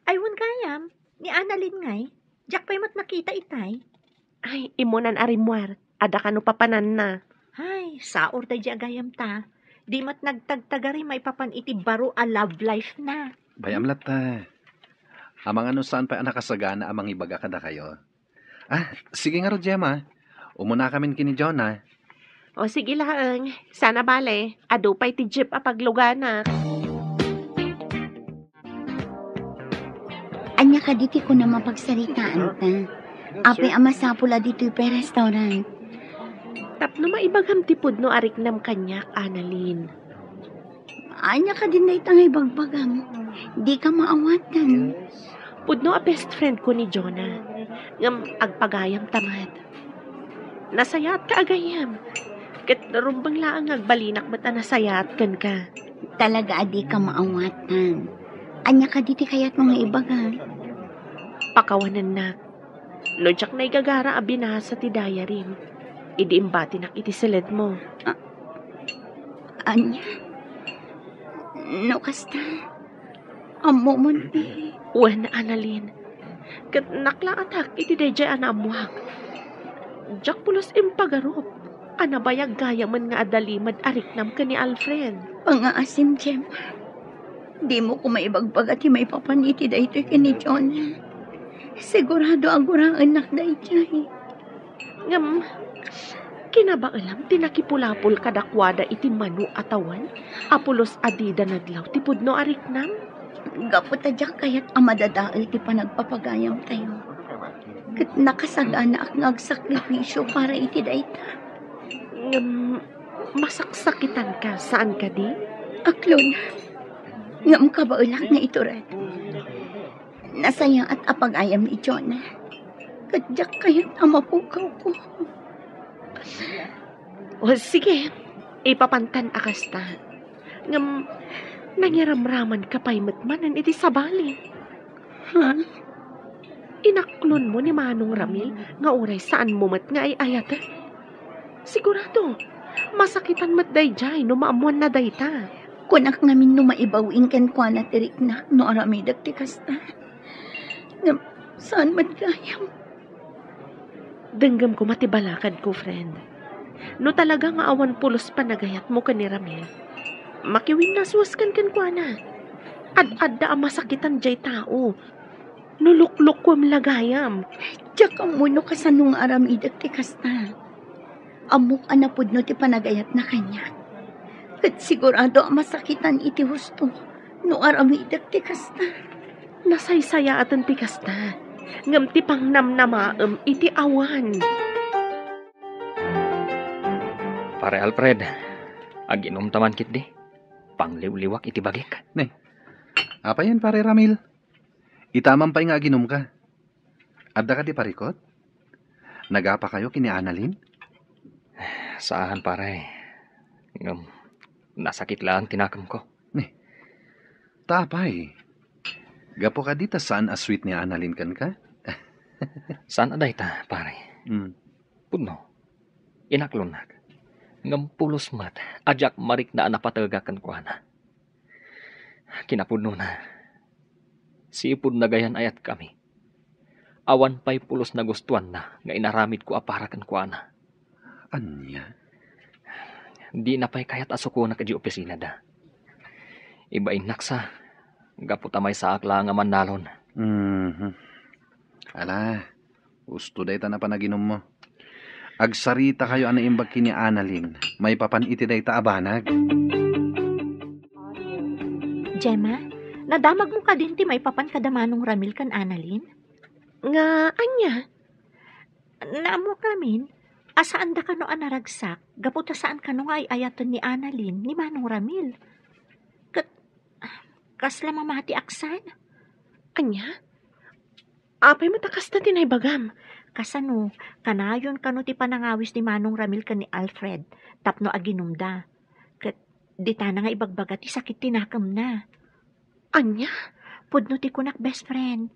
Ay, wen gayam, ni Annalyn ngay, diak pay met nakita itay. Ay, immunan a rimmuar, adda kano papananna. Ay, saor daydi a gayam ta. Di met nagtagtagari maipapan iti baro a love life na. Bay-am latta. Amangan no saan pay a nakasagana a mangibaga kadakayo. Ah, sige ngarud, Gemma. Umunakamin ken ni Jonah. O, sige laeng. Saan a bale, adu pay ti jeep a pagluganak. Ania kadi ti kunam a pagsaritaanta? Apay a masapul a ditoy pay restaurant? Tapno maibagam ti pudno a riknam kaniak, Annalyn. Ania kadin dayta nga ibagbagam? Dika maawatan. Pudno a best friend ko ni Jonah. Ngem agpagayamta met. Nasayaatka a gayyem. Ket rumbeng laeng nga agbalinak met a nasayaat kenka. Talaga a dika maawatan. Ania kadi ti kayatmo nga ibaga? Pakawanennak. No diak naigagara a binasa ti diaryem, idi imbatinak iti seledmo. A-, ania? No kasta, ammomon ti... Wen, Annalyn. Ket naklaatak iti daydiay a naammuak. Diak pulos impagarup a nabayag gayamen nga adda limed a riknam ken ni Alfred. Pangngaasim, Gemma. Dimo koma ibagbaga ti maipapan iti daytoy ken ni Jonah. Sigurado a guraennak daydiay. Ngem, kinabaelam ti nakipulapol kadakuada iti mano a tawen a pulos a dida nadlaw ti pudno a riknam? Gapu ta diak kayat a madadael ti panagpapagayamtayo. Ket nakasaganaak nga agsakripisio para iti dayta. Ngem, masaksakitanka, saan kadi? Aklon, ngem kabaelak nga itured. Nasayaat a pagayam ni Jonah. Ket diak kayat a mapukawko. O, sige. Ipapantan a kasta. Ngem, nangiramramanka pay met manen iti sabali. Ha? Inaklonmo ni Manong Ramil nga uray saanmo met nga ay-ayaten? Sigurado, masakitan met daydiay no maammoanna dayta. Kunak ngamin no maibaw-in kenkuana ti riknak no aramidek ti kasta. Ngem saan met gayam? Denggem koma ti balakadko, friend. No talaga nga awan pulos panagayatmo ken ni Ramil, makiwinnasuaskan kenkuana. Ad-adda a masakitan diay tao. No luklukuem la gayam. Diak ammo no kasano nga aramidek ti kasta. Ammok a napudno ti panagayatna kaniak. Ket sigurado a masakitan iti husto no aramidek ti kasta. Nasaysayaaten ti kasta, ngem ti pangnamnamaem iti awan. Pare Alfred, Aginumta man ketdi. Pangliwliwak iti bagik. Ne. Apayen, Pare Ramil? Itamam pay nga aginumka. Adda kadi parikut? Nagapakayo ken ni Annalyn? Saan, pare. Ngem, nasakit laeng ti nakemko. Ne. Ta apay? Gapu kadi ta saan a sweet ni Annalyn kenka? Saan a dayta, pare. Hmm. Pudno. Inaklonnak. Ngem pulos met a diak marikna a napategak kenkuana. Kinapudnona, sipud nagayan-ayatkami, awan pay pulos nagustuanna nga inaramidko a para kenkuana. Ania? Dina pay kayat a sukonak idiay opisinada. Ibainnak sa, gapu ta maysaak laeng a mannalon. Mhm. Ala, husto dayta a panaginummo. Agsaritakayo a naimbag ken ni Annalyn maipapan iti dayta a banag. Gemma, nadamagmo kadin ti maipapan kada Manong Ramil ken Annalyn? Nga ania? Naammok ngamin a saanda kano a naragsak gapu ta saan kano nga ay-ayaten ni Annalyn ni Manong Ramil. Ket kasla mamatiak san? Ania? Apay met a kasta ti naibagam? Kasano, kanayon kano ti panangawis ni Manong Ramil ken ni Alfred tapno aginumda. Ket ditana nga ibagbaga ti sakit ti nakemna. Ania? Pudno ti kunak, best friend.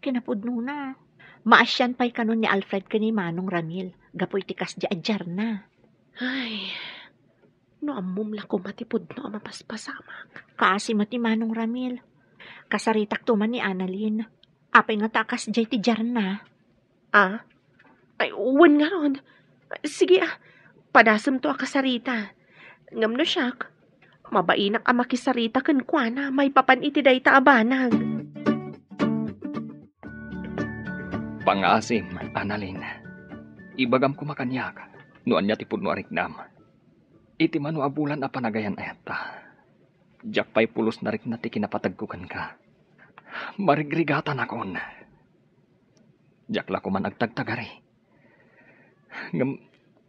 Kinapudnona, maasian pay kano ni Alfred ken ni Manong Ramil gapu iti kasdiay a diarna. Ay, no ammom la koma ti pudno a mapaspasamak. Kaasi met ni Manong Ramil. Kasaritakto man ni Annalyn. Apay ngata a kasdiay ti diarna? Ah? Ay, wen ngarud. Sige, ah. Padasemto a kasarita. Ngem no siak, mabainak a makisarita kenkuana maipapan iti dayta a banag. Pangaasim, Annalyn. Ibagam koma kaniak no ania ti pudno a riknam. Iti mano a bulan a panagayan-ayatta, diak pay pulos narikna ti kinapategko kenka. Marigrigatanakon. Diak la koman agtagtagari. Ngem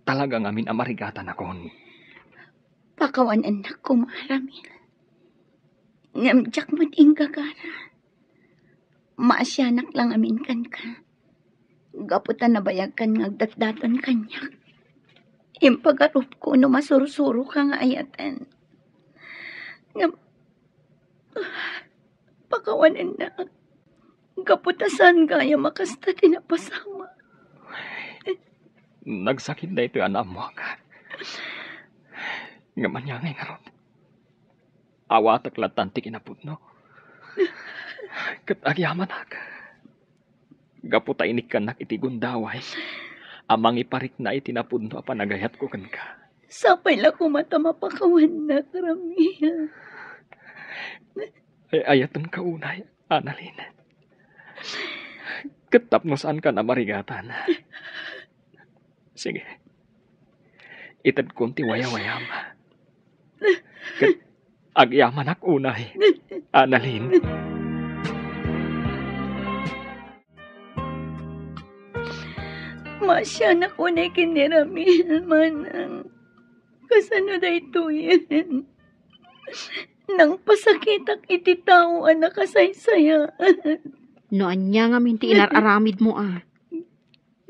talaga ngamin a marigatanakon. Pakawanennak koma, Ramil. Ngem diak met inggagara. Maasianak la ngamin kenka. Gapu ta nabayagkan nga agdatdaton kaniak. Impagarupko no masursuroka nga ayaten. Ngem, pakawanennak. Gapu ta saan gayam a kasta ti napasamak. Nagsakit daytoy a naammoak. Ngem ania ngay ngarud? Awatek latta ti kinapudno. Ket agyamanak. Gapu ta inikkannak iti gundaway a mangiparikna iti napudno a panagayatko kenka. Sapay la koma ta mapakawannak, Ramil. Ay-ayatenka unay, Annalyn. Ket tapno saanka a marigatan. Sige. Itedkon ti wayawayam. Ket agyamanak unay, Annalyn. Maasianak unay ken ni Ramil, manang. Kasano daytoyen? Nangpasakitak iti tao a nakasaysayaan. No ania ngamin ti inar-aramidmo a.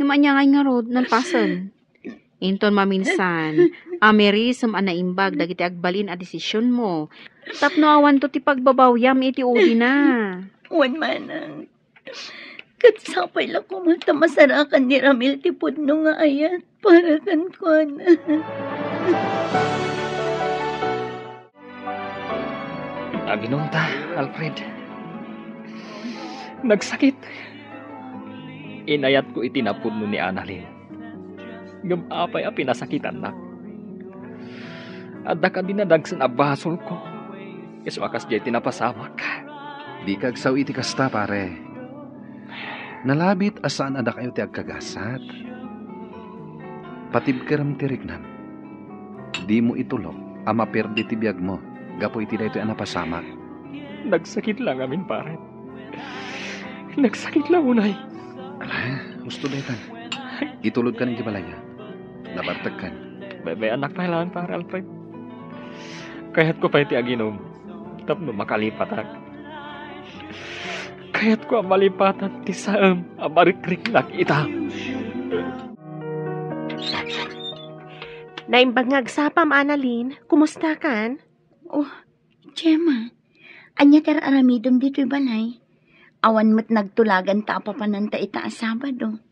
Ngem ania ngay ngarud, nalpasen. Inton maminsan, amirisem a naimbag dagiti agbalin a desisionmo, tapno awanto ti pagbabawiam iti udina. Wen manang, ket sapay la koma ta masarakan ni Ramil ti pudno nga ayat para kenkuana. Aginumta, Alfred. Nagsakit. Inayatko iti napudno ni Annalyn. Ngem apay a pinasakitannak? Adda kadi nadagsen a basolko? Isu a kasdiay ti napasamak. Dika agsao iti kasta, pare. Nalabit a saan a dakayo ti agkagasat. Patibkerem ti riknam. Dimo itulok a maperdi ti biagmo gapu iti daytoy a napasamak. Nagsakit la ngamin, pare. Nagsakit la unay. Ala, husto daytan. Itulodkan iti balayyo. Nabartekkan. Bay-ayannak pay laeng, Pare Alfred. Kayatko pay ti aginom tapno makalipatak. Kayatko a malipatan ti saem a marikriknak ita. Naimbag nga agsapam, Annalyn. Kumusta kan? Oh, Gemma, ania ti ar-aramidem ditoy balay? Awan met nagtulagan ta apapananta ita a Sabado.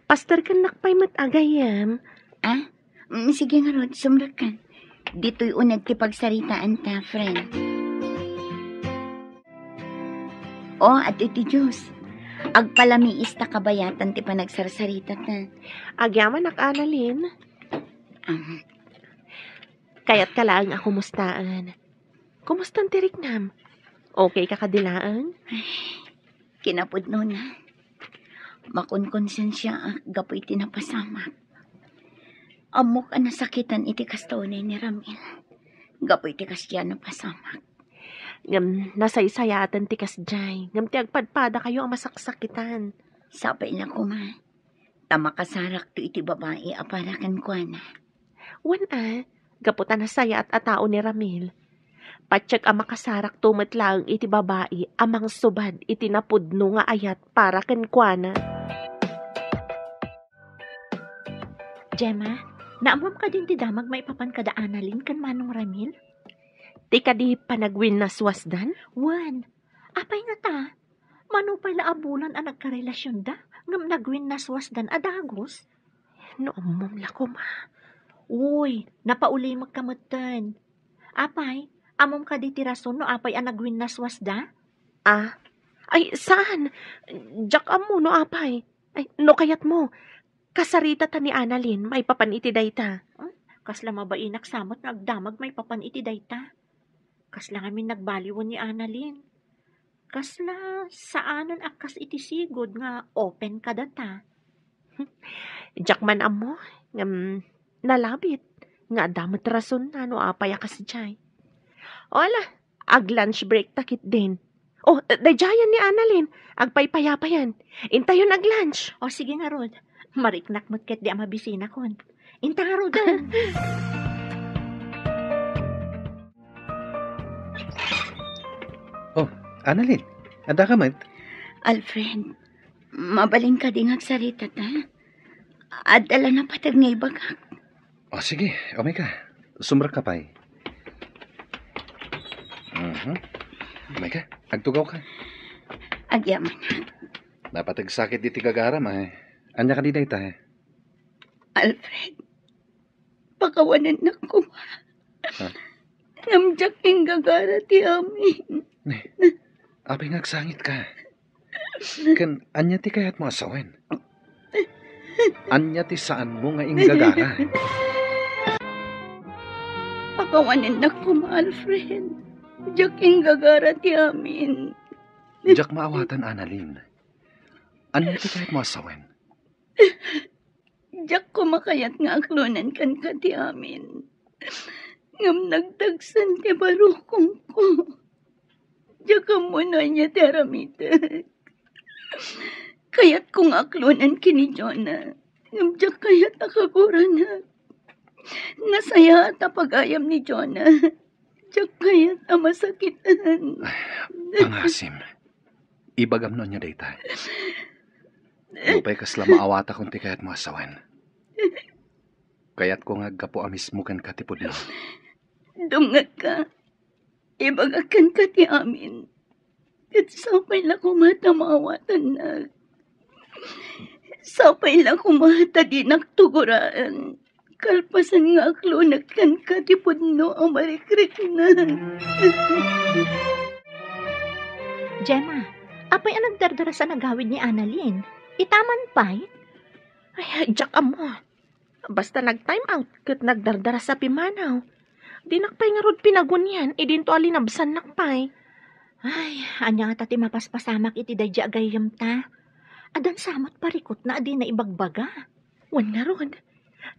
Pastor, kennak pay met a gayyem. Ah? Mm, sige ngarud, sumrekka. Ditoy uneg ti pagsaritaanta, friend. Oh, adtoy ti juice. Agpalamiis ta kabayatan ti panagsarsarita ta. Agyamanak, Annalyn. Um, Kayatka laeng a kumustaen. Kumustan ti riknam? Okay ka kadi laeng? Kinapudnona, makonkonsensiaak gapu iti napasamak. Ammok a nasakitan iti kasta unay ni Ramil gapu iti kasdiay a napasamak. Ngem nasaysayaten ti kasdiay, ngem ti agpadpadakayo a masaksakitan. Sapay la koma, ta makasarakto iti babai a para kenkuana. Wen a, gapu ta nasayaat a tao ni Ramil. Patiek a makasarakto met laeng iti babai a mangsubad iti napudno nga ayat para kenkuana. Gemma, naammoam kadin ti damag maipapan kada Annalyn ken Manong Ramil? Ti kadi panagwinnaswasdan? Wen, apay ngata? Mano pay la a bulan a nagkarelasionda, ngem nagwinnaswasdan a dagus? No ammom la koma. Uy, napaulimekka metten. Apay, ammom kadi ti rason no apay a nagwinnaswasda? Ah, ay, saan? Diak ammo no apay. Ay, no kayatmo, kasaritata ni Annalyn maipapan iti dayta. Hmm? Kasla mabainak sa met nga agdamag maipapan iti dayta. Kasla ngamin nagbaliwen ni Annalyn. Kasla saanen a kas iti sigud nga open kadata. Diak man ammo, ngem nalabit nga adda met rasonna no apay a kasdiay. O ala, ag-lunch break ta ketdin. O, daydiayen ni Annalyn, agpaypayapayan. Intayon ag-lunch. O, sige ngarud. Mariknak met ketdi a mabisinakon. Inta ngaruden. Oh, Annalyn, adda ka met? Alfred, mabalin kadi nga agsarita ta? Adda la napateg nga ibagak. Oh, sige, umay ka. Sumrekka pay. Mhm. Umay ka, agtugaw ka. Agyamanak. Napateg sakit diti gagaram, ay. Ania kadi dayta, eh? Alfred, pakawanennak koma. Ha? Ngem diak inggagara ti amin. Ne, apay nga agsangitka? Ken ania ti kayatmo a sawen? Ania ti saanmo nga inggagara? Pakawanennak koma, Alfred. Diak inggagara ti amin. Diak maawatan, Annalyn. Ania ti kayatmo a sawen? Diak koma kayat nga aklonen kenka ti amin. Ngem nagdagsen ti barukongko. Diak ammo no ania ti aramidek. Kayatko nga aklonen ken ni Jonah. Ngem diak kayat a kaguranak. Nasayaat a pagayam ni Jonah. Diak kayat a masakitan. Ay, pangasim. Ibagam no ania dayta. Nupay kasla maawatakon ti kayatmo a sawen. Kayatko nga aggapu a mismo kenka ti pudno. Dumngegka. Ibagak kenka ti amin. Ket sapay la koma ta maawatannak. Sapay la koma ta dinak tuguraen. Kalpasan nga aklonek kenka ti pudno a marikriknak. Gemma, apay a nagdardarasa a nagawid ni Annalyn? Itaman pay? Ay, diak ammo. Basta nag-time out ket nagdardarasa a pimmanaw. Dinak pay ngarud pinagunian idinto a linabsannak pay. Ay, ania ngata ti mapaspasamak iti daydi a gayyemta? Addan sa met parikutna a dina ibagbaga. Wen ngarud,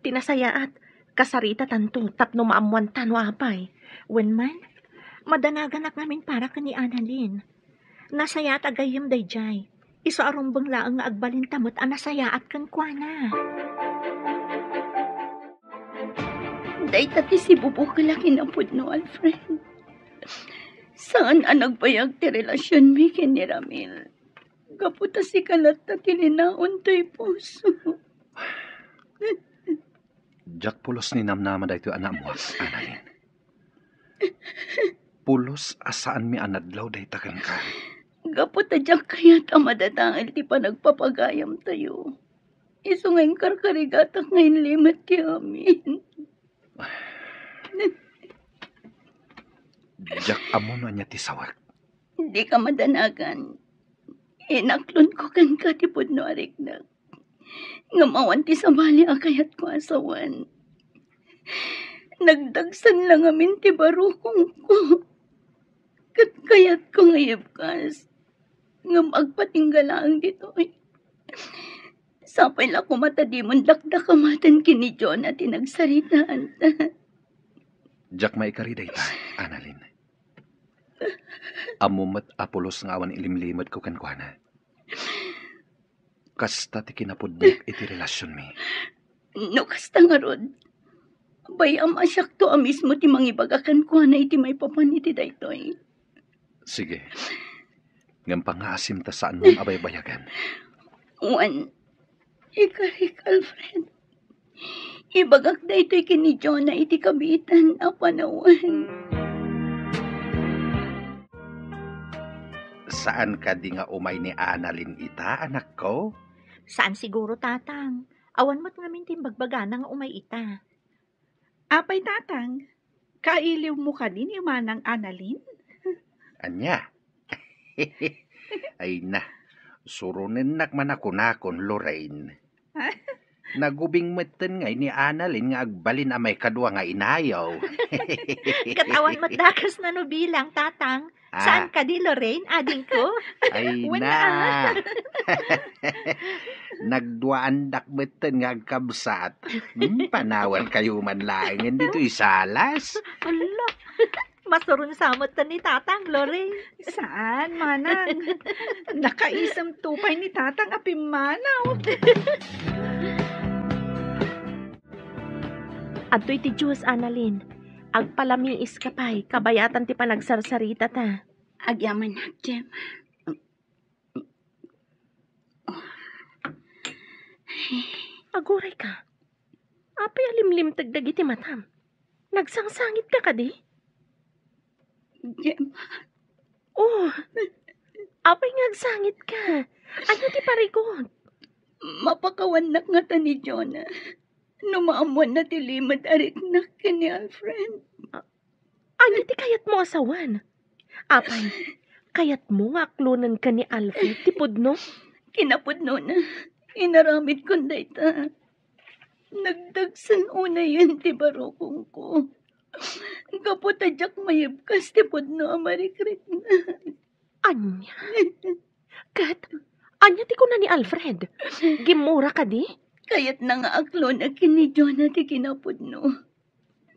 ti nasayaat, kasaritatanto tapno maammoanta no apay. Wen man, madanaganak ngamin para ken ni Annalyn. Nasayaat a gayyem daydiay. Isu a rumbeng laeng nga agbalinta met a nasayaat kenkuana. Dayta ti sibubukel a kinapudno, Alfred. Saan a nagbayag ti relasionmi ken ni Ramil. Gapu ta sika latta ti linaon toy puso. Diak pulos ni namnama daytoy a naammoak, Annalyn. Pulos a saanmi a nadlaw dayta kenka. Gapu ta diak kayat a madadael ti panagpapagayamtayo. Isu nga inkarkarigatak nga inlimed ti amin. Diak ammo no ania ti sawek. Dika madanagan. Inaklonko kenka ti pudno a riknak. Ngem awan ti sabali a kayatko a sawen. Nagdagsen la ngamin ti barukongko. Ket kayatko nga ibkas. Ngem agpatingga laeng ditoy. Sapay la koma ta dimon dakdakamaten ken ni Jonah ti nagsaritaanta. Diak maikari dayta, Annalyn. Ammom met a pulos nga awan ilimlimedko kenkuana. Kasta ti kinapudnok iti relasionmi. No kasta ngarud, bay-am a siakto a mismo ti mangibaga kenkuana iti maipapan iti daytoy. Sige. Ngem pangngaasim ta saanmon a baybayagan. Wen, ikarik, Alfred. Ibagak daytoy ken ni Jonah iti kabiitan a panawen. Saan kadi nga umay ni Annalyn ita, anakko? Saan siguro, Tatang. Awan met ngamin ti imbagbagana nga umay ita. Apay, Tatang, kailiwmo kadi ni Manang Annalyn? Ania? Ay na, suronennak man a kunakon, Lorraine. Nagubing metten ngay ni Annalyn nga agbalin a maikadua nga inayo. Ket awan met dakes na no bilang, Tatang. Ah. Saan kadi, Lorraine, adingko? Ay na. Nagduaandak metten nga agkabsat. Hmm, panawankayo man laengen ditoy salas. Hala, masuron sa metten ni Tatang, Lorraine. Saan, Manang? Nakaisem to pay ni Tatang a pimmanaw. Adtoy ti juice, Annalyn. Agpalamiiska pay, kabayatan ti panagsarsaritata. Agyamanak, Jem. Agurayka. Apay a limlimteg dagiti matam? Nagsangsangitka kadi? Gemma. Oh, apay nga agsangitka? Ania ti parigot? Mapakawannak ngata ni Jonah no maammoanna ti limed a riknak ken ni Alfred. A-, ania ti kayatmo a sawen? Apay, kayatmo nga aklonenka ni Alfred ti pudno? Kinapudnona, inaramidkon dayta. Nagdagsen unayen ti barukongko. Gapu ta diak maibkas ti pudno a marikriknak. Ania? Ket, ania ti kuna ni Alfred? Gimmura kadi? Kayatna nga aklonek ken ni Jonah ti kinapudno.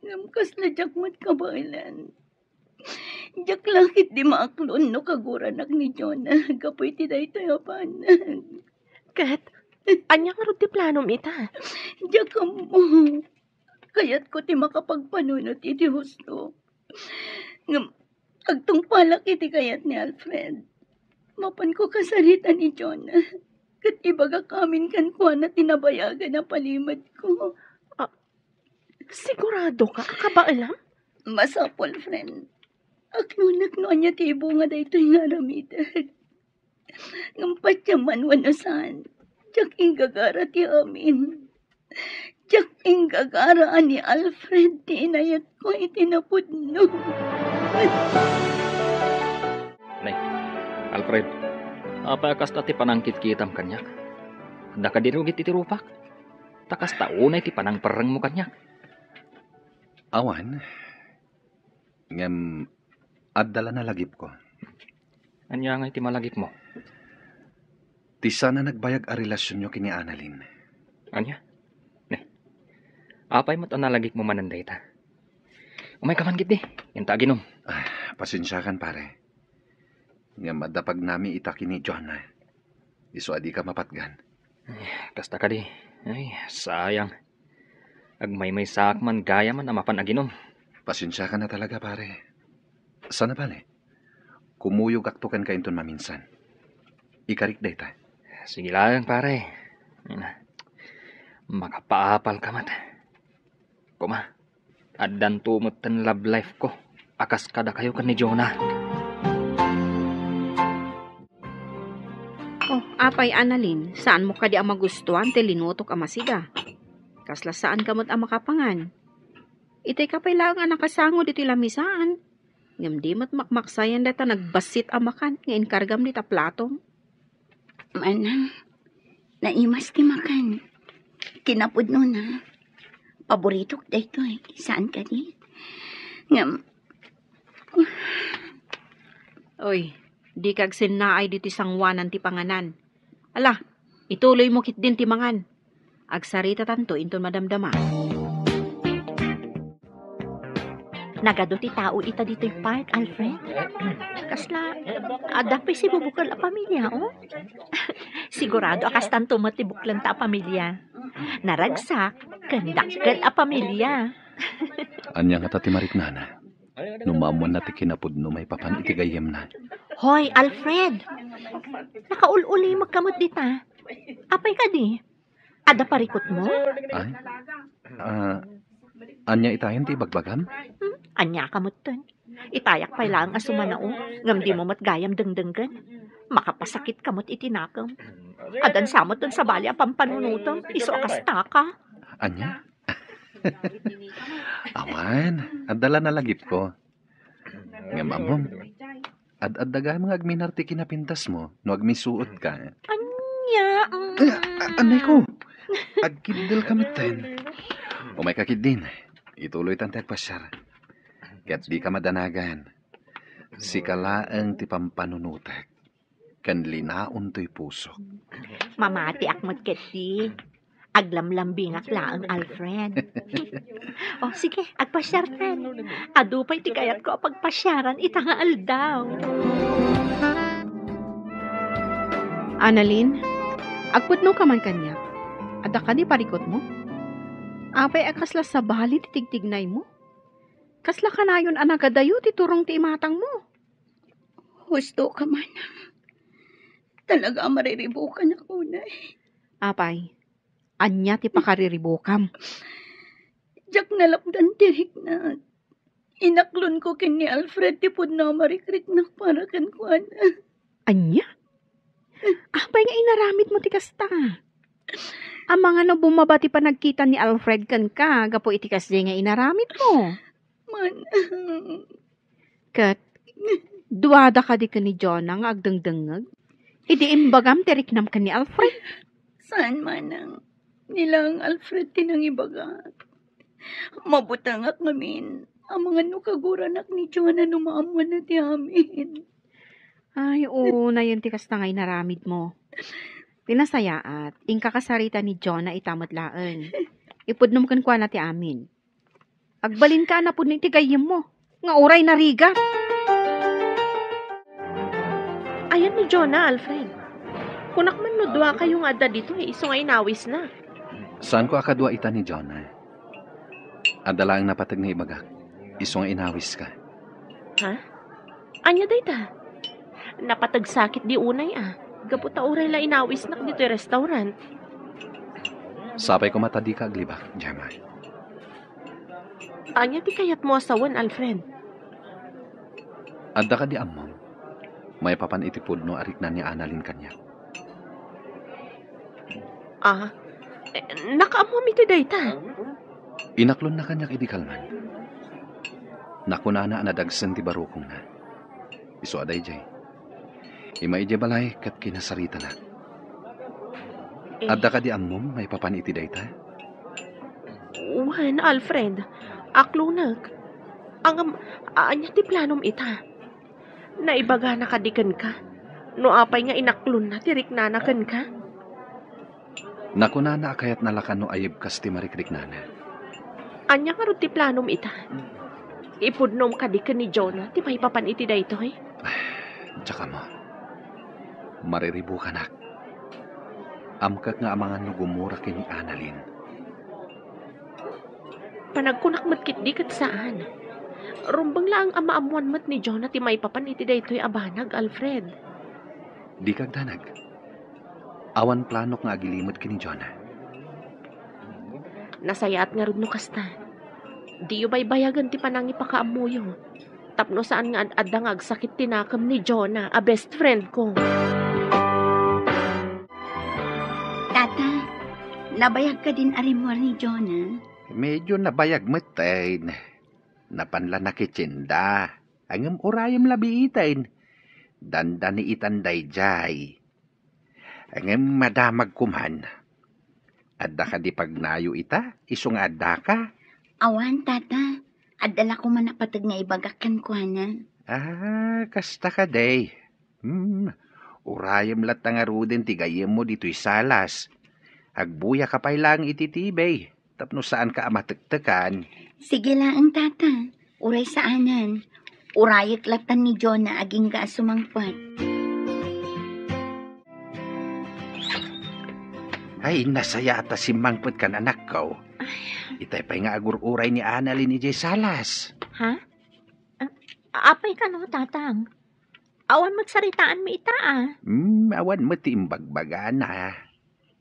Ngem kasla diak met kabaelan. Diak la ketdi maaklon no kaguranak ni Jonah gapu iti daytoy a banag. Ket, ania ngarud ti planom ita? Diak ammo. Kayatko ti makapagpanunot iti husto. Ngem agtungpalak iti kayat ni Alfred. Mapanko kasarita ni Jonah. Ket ibagak amin kenkuana ti nabayagan a palimedko. Ah, siguradoka a kabaelam? Masapul, friend. Aklonek no ania ti ibunga daytoy nga aramidek. Ngem patiemman wenno saan, diak inggagara ti amin. Diak inggagara a ni Alfred ti inayatko iti napudno. Nay, Alfred, apay a kasta ti panangkitkitam kaniak? Adda kadi rugi iti rupak? Ta kasta unay ti panangperrengmo kaniak. Awan, ngem adda la nalagipko. Ania ngay ti malagipmo? Ti saan a nagbayag a relasionyo ken ni Annalyn. Ania? Ne. Apay met a nalagipmo manen dayta? Umayka man ketdi, inta aginom. Ah, pasensiakan, pare. Ngem adda pagnami ita ken ni Jonah. Isu a dika mapatgan. Ay, kasta kadi. Ay, sayang. Agmaymaysaak man gayamen a mapan aginum. Pasensiakan a talaga, pare. Saan a bale, kumuyogakto kenka inton maminsan. Ikarik dayta. Sige laeng, pare. Ay na. Makapaapalka met. Koma, addanto metten love life ko a kas kadakayo ken ni Jonah. Oh, apay, Annalyn, saanmo kadi a magustuan ti linutok a masiga? Kasla saanka met a makapangan. Itayka pay laeng a nakasango ditoy lamisaan. Ngem di met makmaksayan dayta nagbassit a makan nga inkargam dita platom. Manang, naimas ti makan. Kinapudnona. Paboritok daytoy. Saan kadi? Ngem, Oy, dika agsennaay ditoy sangoanan ti panganan. Ala, ituloymo ketdin ti mangan. Agsaritatanto inton madamdama. Nagadu ti tao ita ditoy park, Alfred. Kasla, adda pay sibubukel a pamilia, oh? Sigurado a kastanto met ti buklenta a pamilia. Naragsak, ken dakkel a pamilia. Ania ngata ti mariknana? No maammoanna ti kinapudno maipapan iti gayyemna. Hoy, Alfred! Nakaul-ulimekka met dita. Apay kadi? Adda parikutmo? Ay? Ah, ania itayen ti ibagbagam? Hmm? Aniaka metten? Itayak pay laeng a sumanao, ngem dimo met gayam dengdenggen. Makapasakitka met iti nakem. Addan sa metten sabali a pampanunotem, isu a kastaka. Ania? Awan, adda la nalagipko. Ngem ammom, ad-adda gayam nga agminar ti kinapintasmo no agmisuotka. Ania? Mm. Ah, a-, anay ko. Agkiddelka metten. Umayka ketdin. Ituloytan ti agpasiar. Ket dika madanagan. Sika laeng ti pampanunotek ken linaon toy pusok. Mamatiak met ketdi. Aglamlambingak laeng, Alfred. Oh, sige, agpasiartan. Adu pay ti kayatko a pagpasiaran ita nga aldaw. Annalyn, agpudnoka man kaniak. Adda kadi parikutmo? Apay a kasla sabali ti tigtignaymo? Kasla kanayon a nagadayo ti turong ti imatangmo? Husto ka, manang. Talaga a mariribukan ako, nay. Apay, ania ti pakariribukam? Diak nalapdan ti riknak. Inaklonko ken ni Alfred ti pudno a marikriknak para kenkuana. Ania? Apay nga inaramidmo ti kasta? Amangan no bumaba ti panagkita ni Alfred kenka gapu iti kasdiay nga inaramidmo? Manang. Ket, duada kadi ken ni Jonah nga agdengdengngeg? Idi imbagam ti riknam ken ni Alfred? Saan, manang. Ni laeng Alfred ti nangibagak. Mabutengak ngamin. Amangan no kaguranak ni Jonah no maammoanna ti amin. Ay, oo, nayon ti kasta nga inaramidmo. Ti nasayaat, inka kasarita ni Jonah ita met laeng. Ipudnom kenkuana ti amin. Agbalinka a napudno iti gayyemmo, nga uray narigat. Ayan ni Jonah, Alfred. Kunak man no duakayo nga adda ditoy, isu nga inawisna. Saanko a kadua ita ni Jonah. Adda laeng napateg nga ibagak, isu nga inawiska. Ha? Ania dayta? Napateg sakit di unay a, gapu ta uray la inawisnak ditoy restaurant. Sapay koma ta dika aglibak, Gemma. Ania ti kayatmo a sawen, Alfred? Adda kadi ammom, maipapan iti pudno a rikna ni Annalyn kaniak? Ah, eh, nakaammom iti dayta? Inaklonna kaniak idi kalman. Nakunana a nadagsen ti barukongna. Isu a daydiay. Immay idiay balay ket kinasaritanak. Eh. Adda kadi ammom maipapan iti dayta? Wen, Alfred. Aklonek. Ngem, ania ti planom ita? Naibagana kadi kenka? No apay nga inaklonna ti riknana kenka? Nakunana a kayatna la kano a yibkas ti marikriknana. Ania ngarud ti planom ita? Ipudnom kadi ken ni Jonah ti maipapan iti daytoy? Diak ammo. Mariribukanak. Amkek nga amangan no gumura ken ni Annalyn. Panagkunak met ketdi ket saan. Rumbeng laeng a maammoan met ni Jonah ti maipapan iti daytoy a banag, Alfred. Dika agdanag. Awan planok nga agilimed ken ni Jonah. Nasayaat ngarud no kasta. Diyo baybayagen ti panangipakaammoyo. Tapno saan nga ad-adda nga agsakit ti nakem ni Jonah a best friend ko. Tata, nabayag kadin a rimmuar ni Jonah? Medyo nabayag metten. Napan la nakitsinda. Ngem urayem la biiten. Dandani itan daydiay. Ngem madamag koman. Adda kadi pagnayo ita, isu nga addaka? Awan, tata. Adda la koman a pateg nga ibagak kenkuana. Ah, kasta kadi. Hmm, urayem latta ngaruden ti gayyemmo ditoy salas. Agbuyaka pay laeng iti T V, tapno saanka a matektekan. Sige laeng, tata. Uray saanen. Urayek latta ni Jonah agingga a sumangpet. Ay, nasayaat a simmangpet kan, anakko. Ay. Itay pay nga agur-uray ni Annalyn idiay salas. Ha? Ah, apay kano, tatang? Awan met saritaanmi ita, a. Hmm, awan met ti imbagbagana.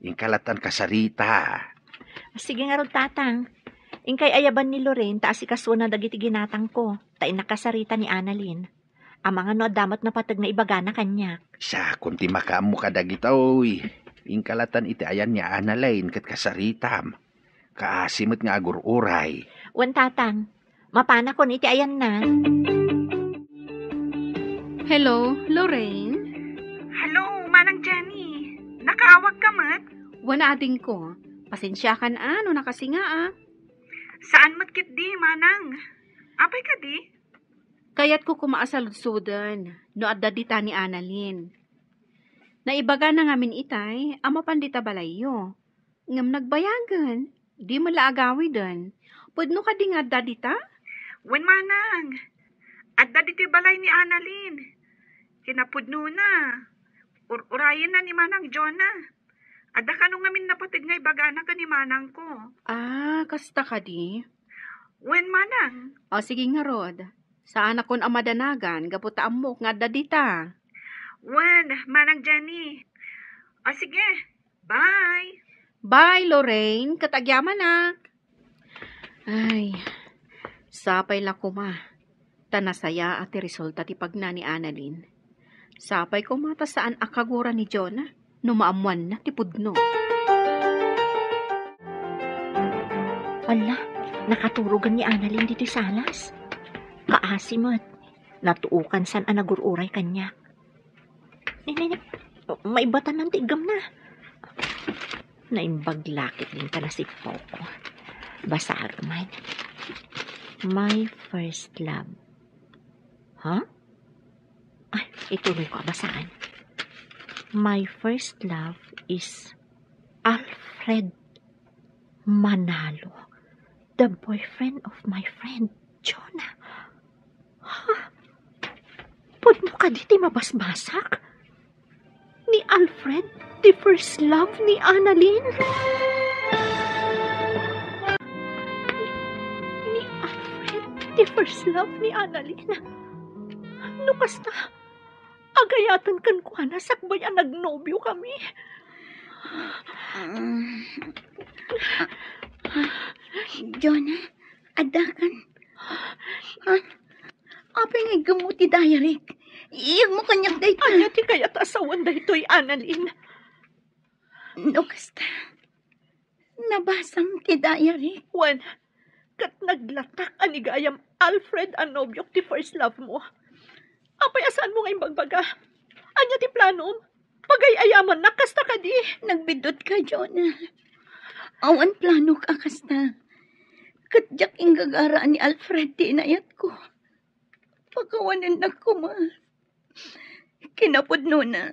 Inka lattan kasarita. Sige ngarud, tatang. Inkay ayaban ni Lorraine ta asikasuona dagiti ginatangko, ta innak kasarita ni Annalyn. Amangan no adda met napateg nga ibagana kaniak. Siakon ti makaammo kadagitoy. Inka lattan iti ayan ni Annalyn ket kasaritam. Kaasi met nga agur-uray. Wen, tatang. Mapanakon iti ayanna. Hello, Lorraine? Hello, Manang Jenny. Nakaawagka met? Wen, adingko. Pasensiakan a no nakasingaak. Saan met ketdi, Manang. Apay kadi? Kayatko koma a saludsuden no adda dita ni Annalyn. Naibagana ngamin itay a mapan dita balayyo. Ngem nagbayagen, di met la agawiden. Pudno kadi nga adda dita? Wen, Manang. Adda ditoy balay ni Annalyn. Kinapudnona. Ur-urayenna ni Manang Jonah. Adda kano ngamin napateg nga ibagana ken ni manangko. Ah, kasta kadi? Wen, Manang. O, sige ngarud. Saanakon a madanagan gapu ta ammok nga adda dita. Wen, Manang Jenny. O, sige. Bye. Bye, Lorraine. Ket agyamanak. Ay, sapay la koma. Ta nasayaat ti resulta ti pagna ni Annalyn. Sapay koma ta saan a kagura ni Jonah no maammoanna ti pudno. Ala, nakaturogan ni Annalyn ditoy salas. Kaasi met, natuokan saan a nagur-uray kaniak. Ni, ni, ni, maibatan ti iggemna. Naimbag la ketdin ta nasippawko. Basaek man. My first love. Ha? Ay, ituloyko a basaan. My first love is Alfred Manalo, the boyfriend of my friend Jonah. Ha? Pudno kadi ti mabasbasak? Ni Alfred, the first love ni Annalyn? Ni, ni Alfred, the first love ni Annalyn? No kasta, agayatan kenkuana sakbay a nagnobiokami. Ah, ah, ah, Jonah, addakan. Ah, apay nga iggemmo ti diaryk? Iyegmo kaniak dayta. Ania ti kayat a sawen daytoy, Annalyn? No kasta, nabasam ti diaryk. Wen, ket naglatak a ni gayam Alfred a nobiok ti first love mo. Apay a saanmo nga imbagbaga? Ania ti planom? Pagay-ayamannak kasta kadi? Nagbiddut ka, Jonah. Awan planok a kasta. Ket diak inggagara ni Alfred ti inayatko. Pakawanennak koma. Kinapudnona,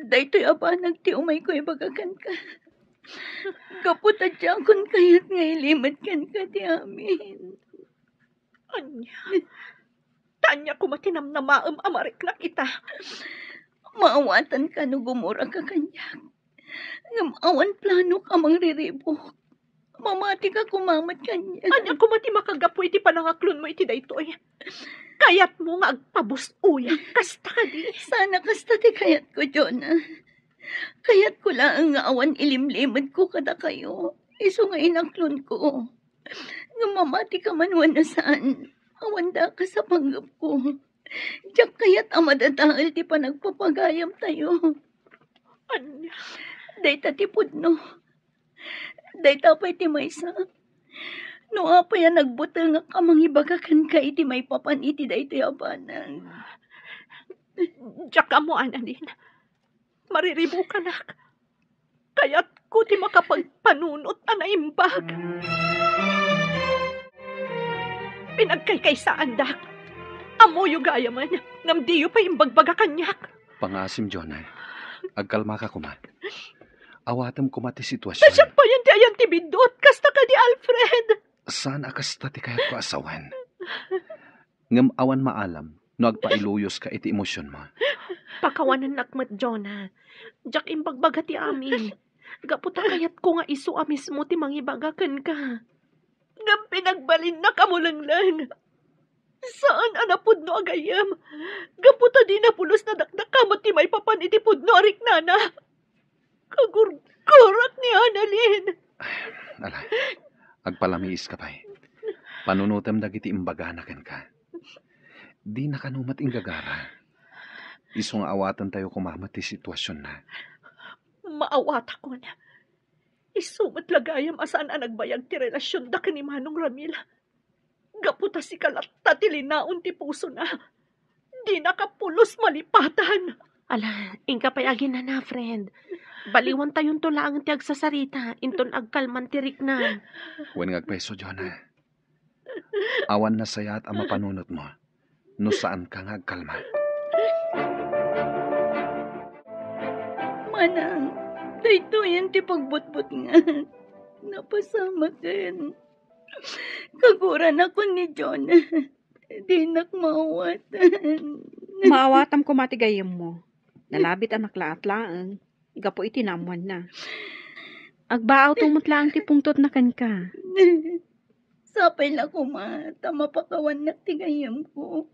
daytoy a banag ti umayko ibaga kenka. Gapu ta diakon kayat nga ilimed kenka ti amin. Ania? Ta ania koma ti namnamaem a mariknak ita? Maawatanka no gumuraka kaniak. Ngem awan planok a mangriribuk. Mamatika koma met kaniak. Ania koma ti makagapu iti panangaklonmo iti daytoy? Kayatmo nga agpabus-oyak kasta kadi? Saan a kasta ti kayatko, Jonah. Kayatko laeng nga awan ilimlimedko kadakayo, isu nga inaklonko. Ngem mamatika man wenno saan, awan dakes a panggepko. Diak kayat a madadael ti panagpapagayamtayo. Ania? Dayta ti pudno. Dayta pay ti maysa. No apay a nagbutengak a mangibaga kenka iti maipapan iti daytoy a banag. Diak ammo, Annalyn. Mariribukanak. Kayatko ti makapagpanunot a naimbag. Pinagkaykaysaandak. Ammoyo gayamen, ngem diyo pay imbagbaga kaniak. Pangaasim, Jonah. Agkalmaka koma. Awatem koma ti sitwasion. Ta siak payen ti ayan ti biddut, kasta kadi, Alfred? Saan a kasta ti kayatko a sawen. Ngem awan maalam no agpailuyoska iti emosionmo. Pakawanennak met, Jonah. Diak imbagbaga ti amin. Gapu ta kayatko nga isu a mismo ti mangibaga kenka. Ngem pinagbalinnak a mulengleng. Saan a napudno a gayyem. Gapu ta di napulos nadakdakama ti maipapan iti pudno a riknana. Kagurgurak ni Annalyn. Ala, agpalamiiska pay. Panunotem dagiti imbagana kenka. Dina kano met inggagara. Isu nga awatentayo koma met ti situasionna. Maawatakon. Isu met la gayam a saan a nagbayag ti relasionda ken ni Manong Ramil. Gapu ta sika latta ti linaon ti pusona. Dinaka pulos malipatan. Ala, inka pay aginana, friend. Baliwantayonto laeng ti agsasarita inton agkalman ti riknam. Wen nga agpayso, Jonah. Awan nasayaat a mapanunotmo no saanka nga agkalma. Manang, daytoyen ti pagbutbutngan. Napasamaken. Kaguranakon ni Jonah. Dinak maawatan. Maawatam koma ti gayyemmo. Nalabit a naklaat laeng gapu iti naammoanna. Agbaawto met laeng ti pungtotna kenka. Sapay la koma ta mapakawannak ti gayyemko.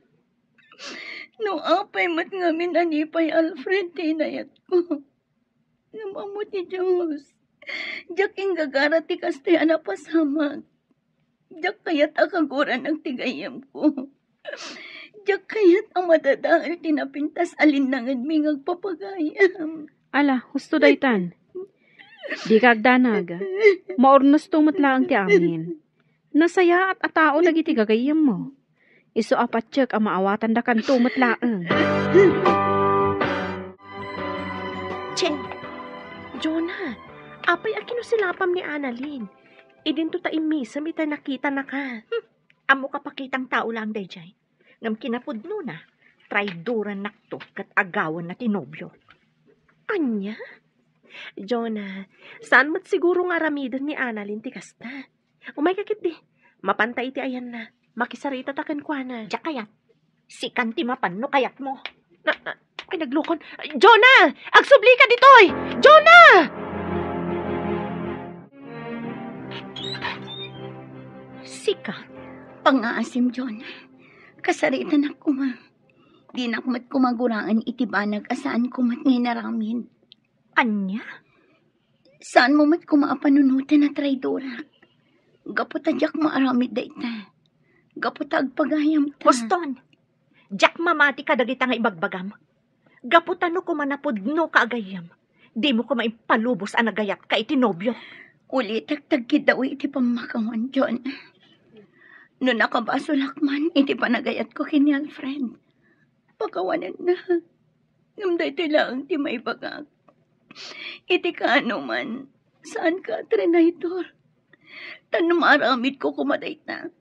No apay met ngamin a ni pay Alfred ti inayatko. Ngem ammo ti Dios, diak inggagara ti kastoy a napasamak. Diak kayat a kaguranak ti gayyemko. Diak kayat a madadael ti napintas a linnangenmi nga agpapagayam. Ala, husto daytan. Dika agdanag. Maurnosto met laeng ti amin. Nasayaat a tao dagiti gagayyemmo. Isu a patiek a maawatandakanto met laeng. Che! Jonah, apay a kinusilapam ni Annalyn? Idinto ta immisem iti nakitanaka. Hmm, ammok a pakitang tao laeng daydiay. Ngem kinapudnona, traidoranakto ket agawanna ti nobio. Ania? Jonah, saan met siguro nga aramiden ni Annalyn ti kasta? Umayka ketdi. Mapanta iti ayanna. Makisaritata kenkuana. Diak kayat. Sikan ti mapan no kayatmo. Na, na, ay, naglukon. Jonah! Agsublika ditoy! Jonah! Sika? Pangaasim, Jonah. Kasaritanak koma. Dinak met koma guraen iti banag a saanko met nga inaramid. Ania? Saanmo met koma a panunoten a traidorak. Gapu ta diak maaramid dayta. Gapu ta agpagayamta. Huston, diak mamati kadagita nga ibagbagam. Gapu ta no koma napudnoka a gayyem, dimo koma impalubos a nagayatka iti nobio. Ulitek ta agkiddawi iti pammakawan, John. No nakabasolak man iti panagayatko ken ni Alfred, pakawanenna. Ngem daytoy laeng ti maibagak. Iti kaano man, saanka a traitor. Ta no maaramidko koma dayta,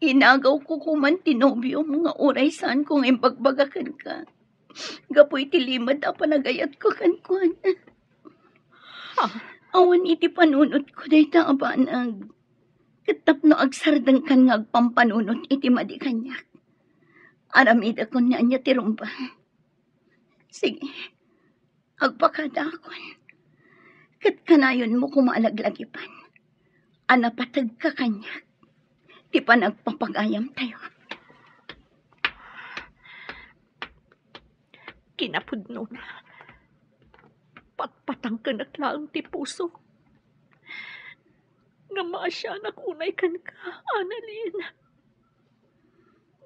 inagawko koman ti nobiom nga uray saanko nga imbagbaga kenka. Gapu iti limed a panagayatko kenkuana. Ha? Awan iti panunotko dayta a banag. Ket tapno agsardengkan nga agpampanunot iti madi kaniak, aramidakon ni ania ti rumba. Sige, agpakadakon. Ket kanayonmo koma a laglagipan. a napategka kaniak ti panagpapagayamtayo. Kinapudnona, patpatangkenak laeng ti puso. Ngem maasianak unay kenka, Annalyn.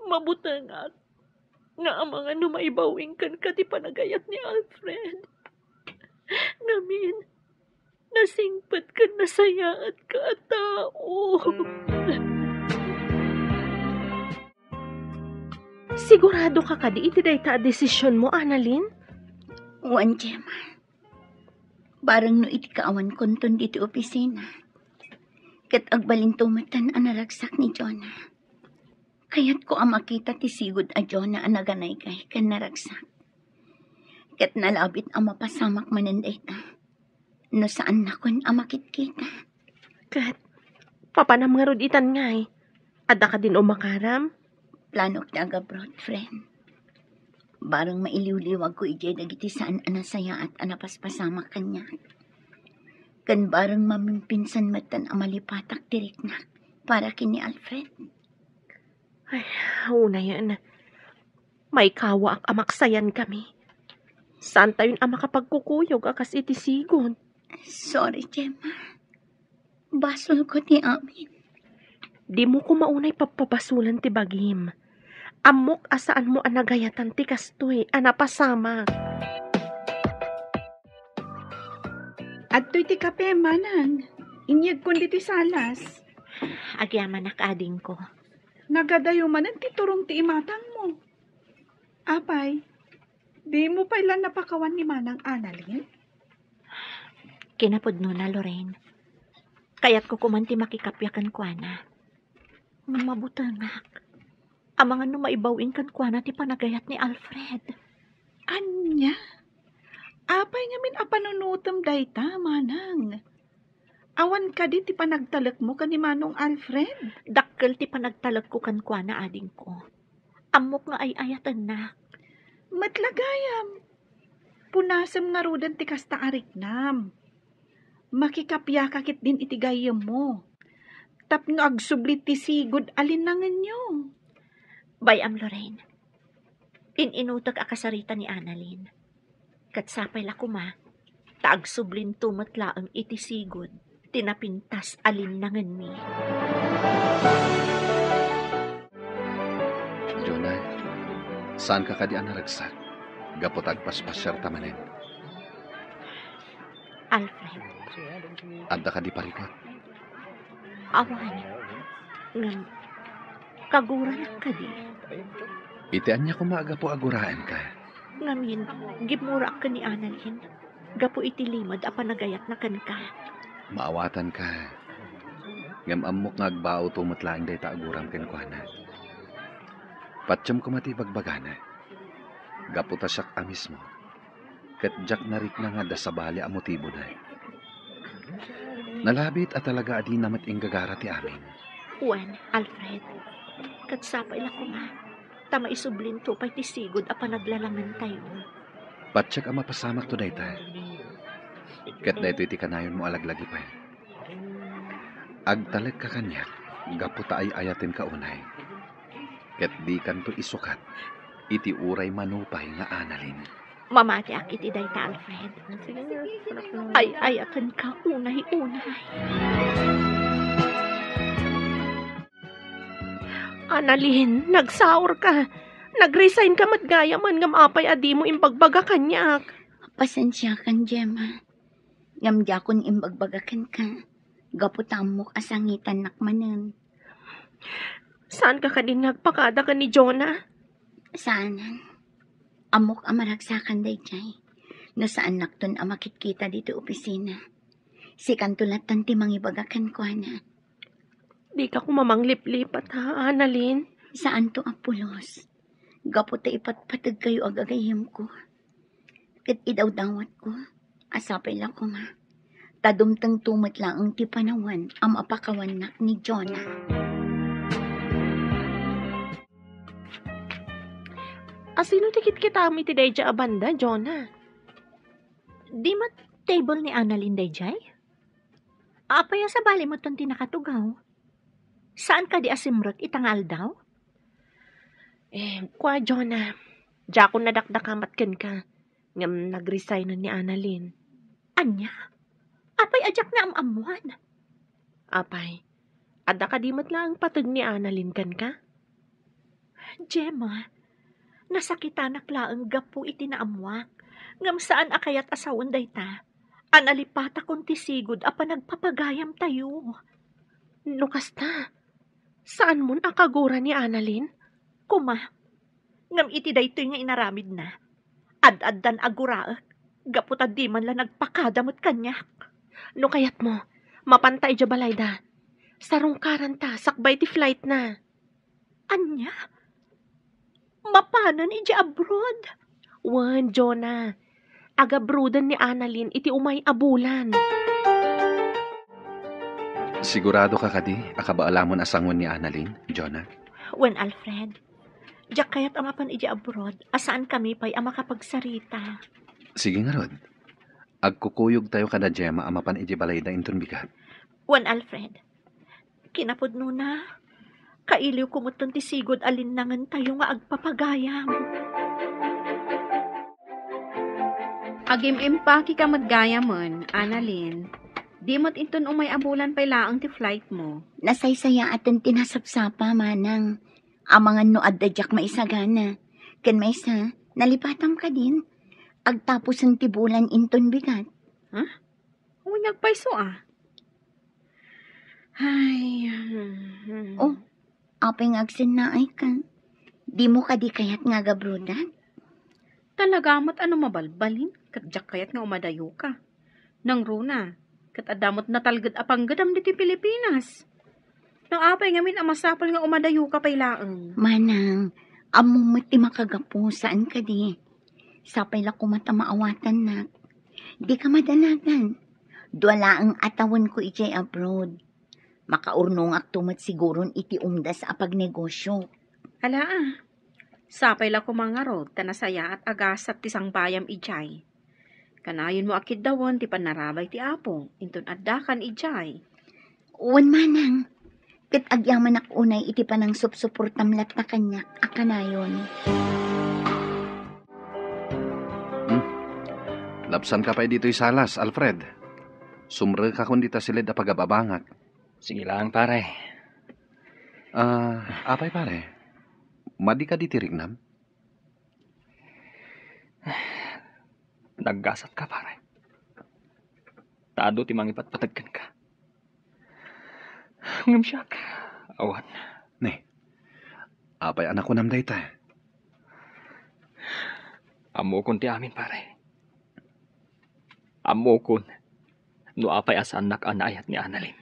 Mabutengak nga amangan no maibawing kenka ti panagayat ni Alfred. Ngamin, nasingpet ken nasayaatka a tao. Siguradoka kadi iti dayta a desisionmo, Annalyn? Wen, Gemma. Bareng no iti kaawankonton ditoy opisina, ket agbalinto metten a naragsak ni Jonah. Kayatko a makita ti sigud a Jonah a naganaygay ken naragsak. Ket nalabit a mapasamak manen dayta no saannakon a makitkita. Ket papanam ngarud itan ngay? Adda kadin umakaram? Planok ti agabroad, friend. Bareng mailiwliwagko idiay dagiti saan a nasayaat a napaspasamak kaniak. Ken bareng mamimpinsan metten a malipatak ti riknak para ken ni Alfred. Ay, unayen. Maikawaak a maksayankami. Saantayon a makapagkukuyog a kas iti sigud. Sorry, Gemma. Basolko ti amin. Dimo koma unay pappabasolen ti bagim. Ammok a saanmo a nagayatan ti kastoy a napasamak. Adtoy ti kape, manang. Inyegkon ditoy salas. Agyamanak, adingko. Nagadayo manen ti turong ti imatangmo. Apay, dimo pay la napakawan ni Manang Annalyn? Kinapudnona, Lorraine. Kayatko koman ti makikappia kenkuana. Ngem mabutengak. Amangan no maibawing kenkuana ti panagayat ni Alfred. Ania? Apay ngamin a panunotem dayta, manang? Awan kadi ti panagtalekmo ken ni Manong Alfred? Dakkel ti panagtalekko kenkuana, adingko. Ammok nga ay-ayatennak. Met la gayam. Punasem ngaruden ti kasta a riknam. Makikapiaka ketdin iti gayyemmo tapno agsubli ti sigud a linnangenyo. Bay-am, Lorraine. In-inutek a kasarita ni Annalyn. Ket sapay la koma, ta agsublinto met laeng iti sigud ti napintas a linnangenmi. Jonah, saanka kadi a naragsak gapu ta agpaspasiarta manen? Alfred. Adda kadi parikut? Awan. Ngem, kaguranak kadi? Iti ania koma a gapu a guraenka? Ngamin, gimmurak ken ni Annalyn gapu iti limed a panagayatna kenka. Maawatanka. Ngem ammok nga agbawto met laeng dayta a guram kenkuana. Patiem koma ti ibagbagana. Gapu ta siak a mismo, ket diak narikna nga adda sabali a motibona. Nalabit a talaga a dina met inggagara ti amin. Wen, Alfred, ket sapay la koma, ta maisublinto pay ti sigud a panaglalangentayo. Patiek a mapasamakto dayta. Ket daytoy ti kanayonmo a laglagipen. Agtalekka kaniak gapu ta ay-ayatenka unay. Ket dikanto isukat iti uray mano pay nga Annalyn. Mamatiak iti dayta, Alfred. Ay-ayatenka unay-unay. Annalyn, nagsaorka. Nag-resignka met gayamen ngem apay a dimo imbagbaga kaniak? Pasensiakan, Gemma. Ngem diakon imbagbaga kenka, gapu ta ammok a sangitannak manen. Saanka kadi nga agpakada ken ni Jonah? Saanen. Ammok a maragsakan daydiay. No saannakton a makitkita ditoy opisina, sikanto lattan ti mangibaga kenkuana. Dika koma mangliplipat, ha, Annalyn? Saanto a pulos. Gapu ta ipatpategkayo a gagayyemko. Ket idawdawatko a sapay la koma ta dumtengto met laeng ti panawen a mapakawannak ni Jonah. A sino ti kitkitam iti daydiay a banda, Jonah? Di met table ni Annalyn daydiay? Apay a sabali metten ti nakatugaw? Saan kadi a simrek ita nga aldaw? Eh, kua, Jonah, diakon nadakdakamat kenka, ngem nagresignen ni Annalyn. Ania? Apay a diak naam-ammoan? Apay, adda kadi met laeng pateg ni Annalyn kenka? Gemma, nasakitanak laeng gapu iti naammoak, ngem saan a kayat a sawen dayta, a nalipatakon ti sigud a panagpapagayamtayo. No kasta, saanmon a kagura ni Annalyn? Koma, ngem iti daytoy nga inaramidna, ad-addan a guraek, gapu ta diman la nagpakada met kaniak. No kayatmo, mapanta idiay balayda. Sarungkaranta sakbay ti flightna. Ania? Mapanen idiay abroad? Wen, Jonah. Agabroaden ni Annalyn iti umay a bulan. Sigurado ka kadi a kabaelamon a sangoen ni Annalyn, Jonah? Wen, Alfred. Diak kayat a mapan idiay abroad a saankami pay a makapagsarita. Sige ngarud. Agkukuyogtayo kada Gemma a mapan idiay balayda inton bigat. Wen, Alfred. Kinapudnona, kailiwko metten ti sigud a linnangentayo nga agpapagayam. Agim-impakika met gayamen, Annalyn. Di met inton umay a bulan pay laeng ti flightmo. Nasaysayaaten ti nasapsapa, manang. Amangan no adda diak maisagana. Ken maysa, nalipatam kadin. Agtapusen ti bulan inton bigat. Huh? Wen, agpayso a. Ay, hmm, hmm. Oh, apay nga agsennaayka? Dimo kadi kayat nga agabroadan? Talaga met a no mabalbalin, ket diak kayat nga umadayoka. Nangruna, ket adda met natalged a panggedam ditoy Pilipinas. No apay ngamin a masapul nga umadayoka pay laeng? Manang, ammom met ti makagapu, saan kadi? Sapay la koma ta maawatannak. Dika madanagan. Dua laeng a tawenko idiay abroad. Makaurnongakto met siguron iti umdas a pagnegosio. Ala a, sapay la koma ngarud ta nasayaat a gasat ti sangbayam idiay. Kanayonmo a kiddawen ti pannarabay ti Apo inton addakan idiay. Wen manang, ket agyamanak unay iti panangsupsuportam latta kaniak a kanayon. Hmm. Lapsanka pay ditoy salas, Alfred. Sumrekakon dita siled a pagababangak. Sige lang, pare. Ah, apay, pare? Madi kadi ti riknam? Naggasatka, pare. Ta adu ti mangipatpateg kenka. Ngem siak, awan. Ne, apay a nakunam dayta? Ammokon ti amin, pare. Ammokon no apay a saannak a naayat ni Annalyn.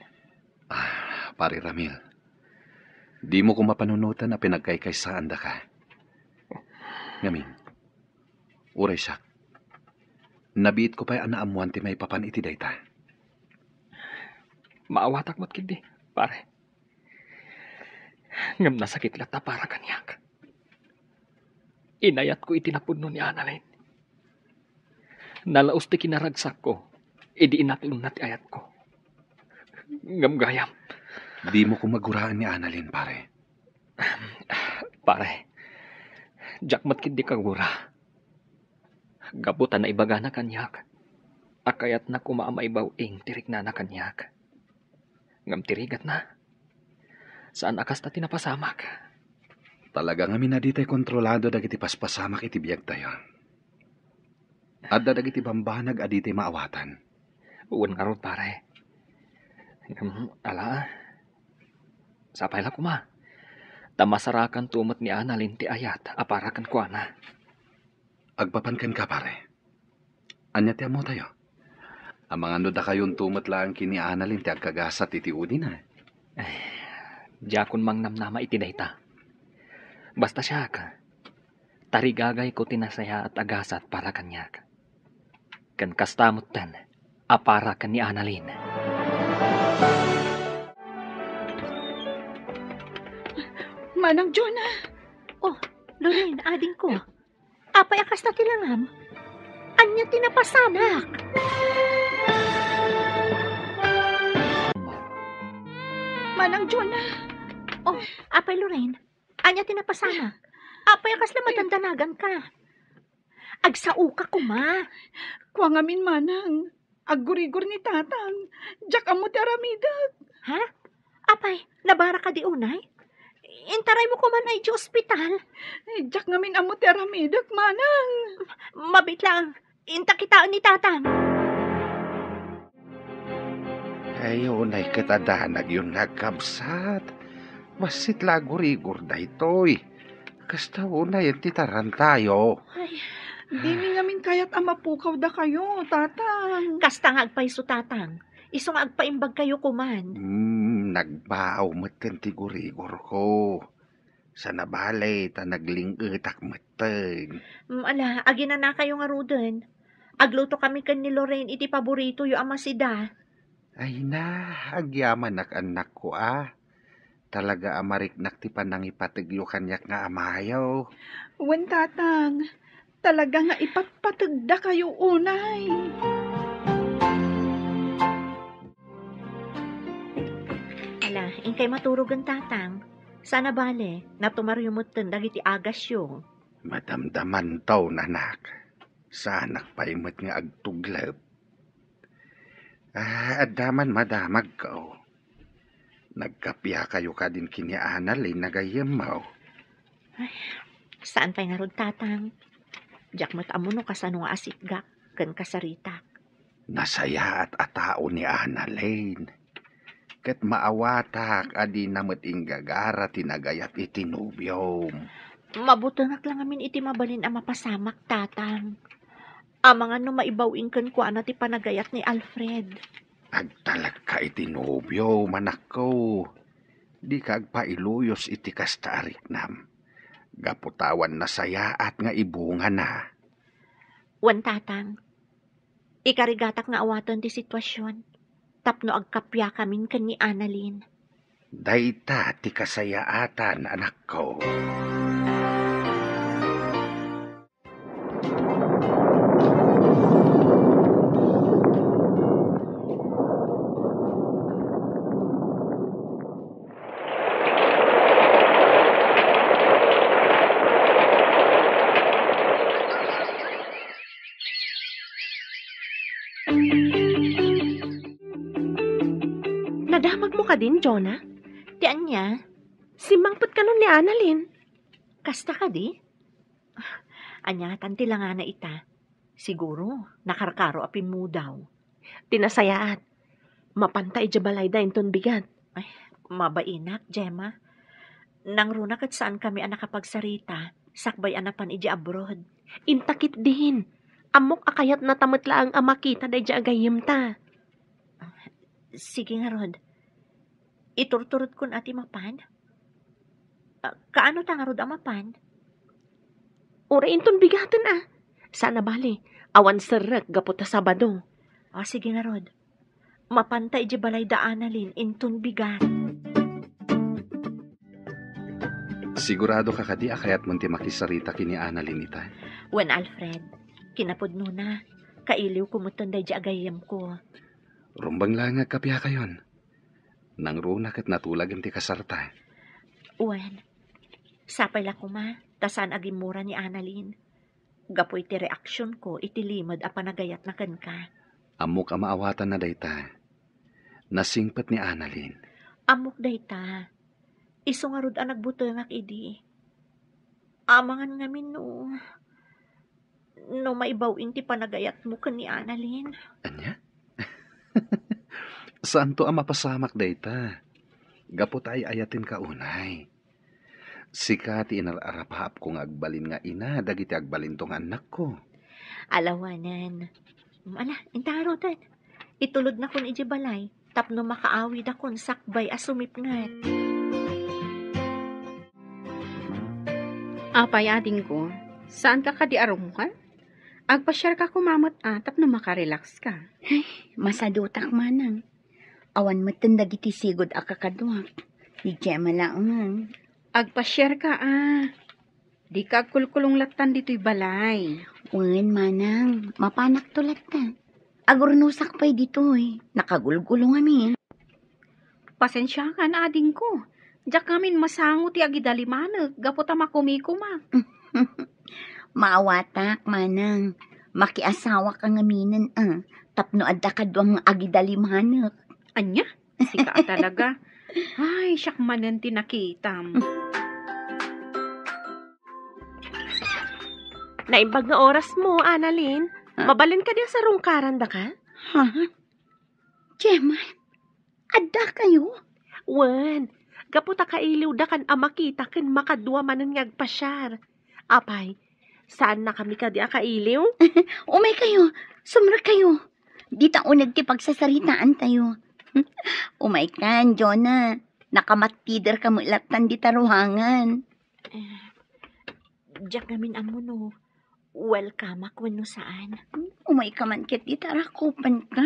Ah, Pare Ramil, dimo koma panunoten a pinagkaykaysaandaka. Ngamin, uray siak, nabiitko pay a naammoan ti maipapan iti dayta. Maawatak met ketdi, pare. Ngem nasakit latta para kaniak. Inayatko iti napudno ni Annalyn. Nalaus ti kinaragsakko idi inaklonna ti ayatko. Ngem gayam. Dimo koma guraen ni Annalyn, pare. Pare, diak met ketdi kagura. Gapu ta naibagana kaniak a kayatna koma a maibaw-ing ti riknana kaniak. Ngem ti rigatna, saan a kasta ti napasamak. Talaga ngamin a ditay kontrolado dagiti paspasamak iti biagtayo. Adda dagiti bambanag a ditay maawatan. Wen ngarud, pare. Ngem, ala, sapay la koma. Ta masarakanto met ni Annalyn ti ayat a para kenkuana. Agpapan kenka, pare. Ania ti ammotayo? Amangan no dakayonto met laeng ken ni Annalyn ti agkagasat iti udina. Ay, diakon mangnamnama iti dayta. Basta siak, tarigagayko ti nasayaat a gasat para kaniak. Ken kasta metten a para ken ni Annalyn. Manang Jonah! Oh, Lorraine, adingko. Apay a kasta ti langam? Ania ti napasamak? Manang Jonah. Oh, Apay Lorraine, ania ti napasama? Apay a kasla madandanagan ka? Agsaoka koma. Kua ngamin, Manang. Aggurigor ni Tatang. Diak ammo ti aramidek. Ha? Apay, nabara kadi unay? Intaraymo koma idiay ospital. Ay, diak ngamin ammo ti aramidek, Manang. Mabiit lang. Inta kitaen ni Tatang. Ay, unay ket a danagyon nga agkabsat. Bassit la aggurigor daytoy. Kasta unay ti tarantayo. Ay, dimi ngamin kayat a mapukaw dakayo, Tatang. Kasta nga agpayso, Tatang. Isu nga agpaimbag kayo koman. Hmm, nagbaaw metten ti gurigorko. Sana bale ta nagling-etak metten. Mm, ala, aginana kayo ngaruden. Agluto kami ken ni Lorraine iti paboritoyo a masida. Ay na, agyamanak, annakko, a. Talaga a mariknak ti panangipategyo kaniak nga amayo. Wen, Tatang, talaga nga ipatpategdakayo unay. Ala, inkay maturogen, Tatang. Sana bale, natumaryo metten dagiti agasyo. Madamdamanto, anak. Saanak pay met nga agtuglep. Ah, adda man madamagko. Nagkapiakayo kadin ken ni Annalyn a gayyemmo? Ay, saan pay ngarud, Tatang. Diak met ammo no kasano nga asitgak ken kasaritak. Nasayaat a tao ni Annalyn. Ket maawatak a dina met inggagara ti nagayat iti nobiom. Mabutengak la ngamin iti mabalin a mapasamak, Tatang. Amangan no maibaw-ing kenkuana ti panagayat ni Alfred. Agtalekka iti nobiom, anakko. Dika agpailuyos iti kasta a riknam. Gapu ta awan nasayaat nga ibungana. Wen, Tatang. Ikarigatak nga awaten ti situasion tapno agkapiakamin ken ni Annalyn. Dayta ti kasayaatan, anakko. Nadamagmo kadin, Jonah? Ti ania? Simmangpet kanon ni Annalyn. Kasta kadi? Ania tan ti langana ita? Siguro, nakarkaro a pimmudaw. Ti nasayaat, mapanta idiay balayda inton bigat. Ay, mabainak, Gemma. Nangruna ket saankami a nakapagsarita, sakbay a napan idiay abroad. Inta ketdin. Ammok a kayatnata met laeng a makita daydiay a gayyemta. Sige ngarud. Iturturodkon a ti mapan? Ah, kaano ta ngarud a mapan? Uray inton bigaten a. Saan a bale, awan serrek gapu ta Sabado. Ah, sige ngarud. Mapanta idiay balayda Annalyn inton bigat. Sigurado ka kadi a kayatmon ti makisarita ken ni Annalyn ita? Wen, Alfred. Kinapudnona, kailiwko metten daydiay a gayyemko. Rumbeng laeng nga agkapiakayon. Nangruna ket natulagen ti kasarta. Wen, sapay la koma, ta saan a gimmura ni Annalyn. Gapu iti reaksionko iti limed a panagayatna kenka. Ammok a maawatanna dayta. Nasingpet ni Annalyn. Ammok dayta. Isu ngarud a nagbutengak idi. Amangan ngamin no, no maibaw-ing ti panagayatmo ken ni Annalyn. Ania? Saanto a mapasamak dayta. Gapu ta ay-ayatenka unay. Sika ti inar-arapaapko nga agbalin nga ina dagiti agbalinto nga annakko. Alawanan. Ala, inta ngaruden. Itulodnakon idiay balay tapno makaawidakon sakbay a sumipnget. Apay, adingko, saanka kadi a rummuar? Agpasiarka koma met a tapno makarelaxka. Ay, masadutak manang. Awan metten dagiti sigud a kakaduak. Ni Gemma laengen. Agpasiarka a. Dika agkulkulong lattan ditoy balay. Wen, manang, mapanakto latta. Agurnosak pay ditoy. Nakagulgulong amin. Pasensiakan, adingko. Diak ngamin masango ti agidalimanek gapu ta makumikumak. Maawatak, manang. Makiasawaka ngaminen, a, tapno adda kaduam nga agidalimanek. Ania? Sika a talaga. Ay, siak manen ti nakitam. Naimbag nga orasmo, Annalyn. Ha? Mabalin kadi a sarungkarandaka? Ha? Gemma, addakayo? Wen, gapu ta kailiwdakan a makita ken makadua manen nga agpasiar. Apay, saannakami kadi a kailiw? Umaykayo, sumrekkayo. Dita uneg ti pagsasaritaantayo. Umaykan, Jonah. Nakamattiderka met lattan dita ruangan. Eh, diak ngamin ammo no welcome-ak wenno saan. Umayka man ket dita rakupenka.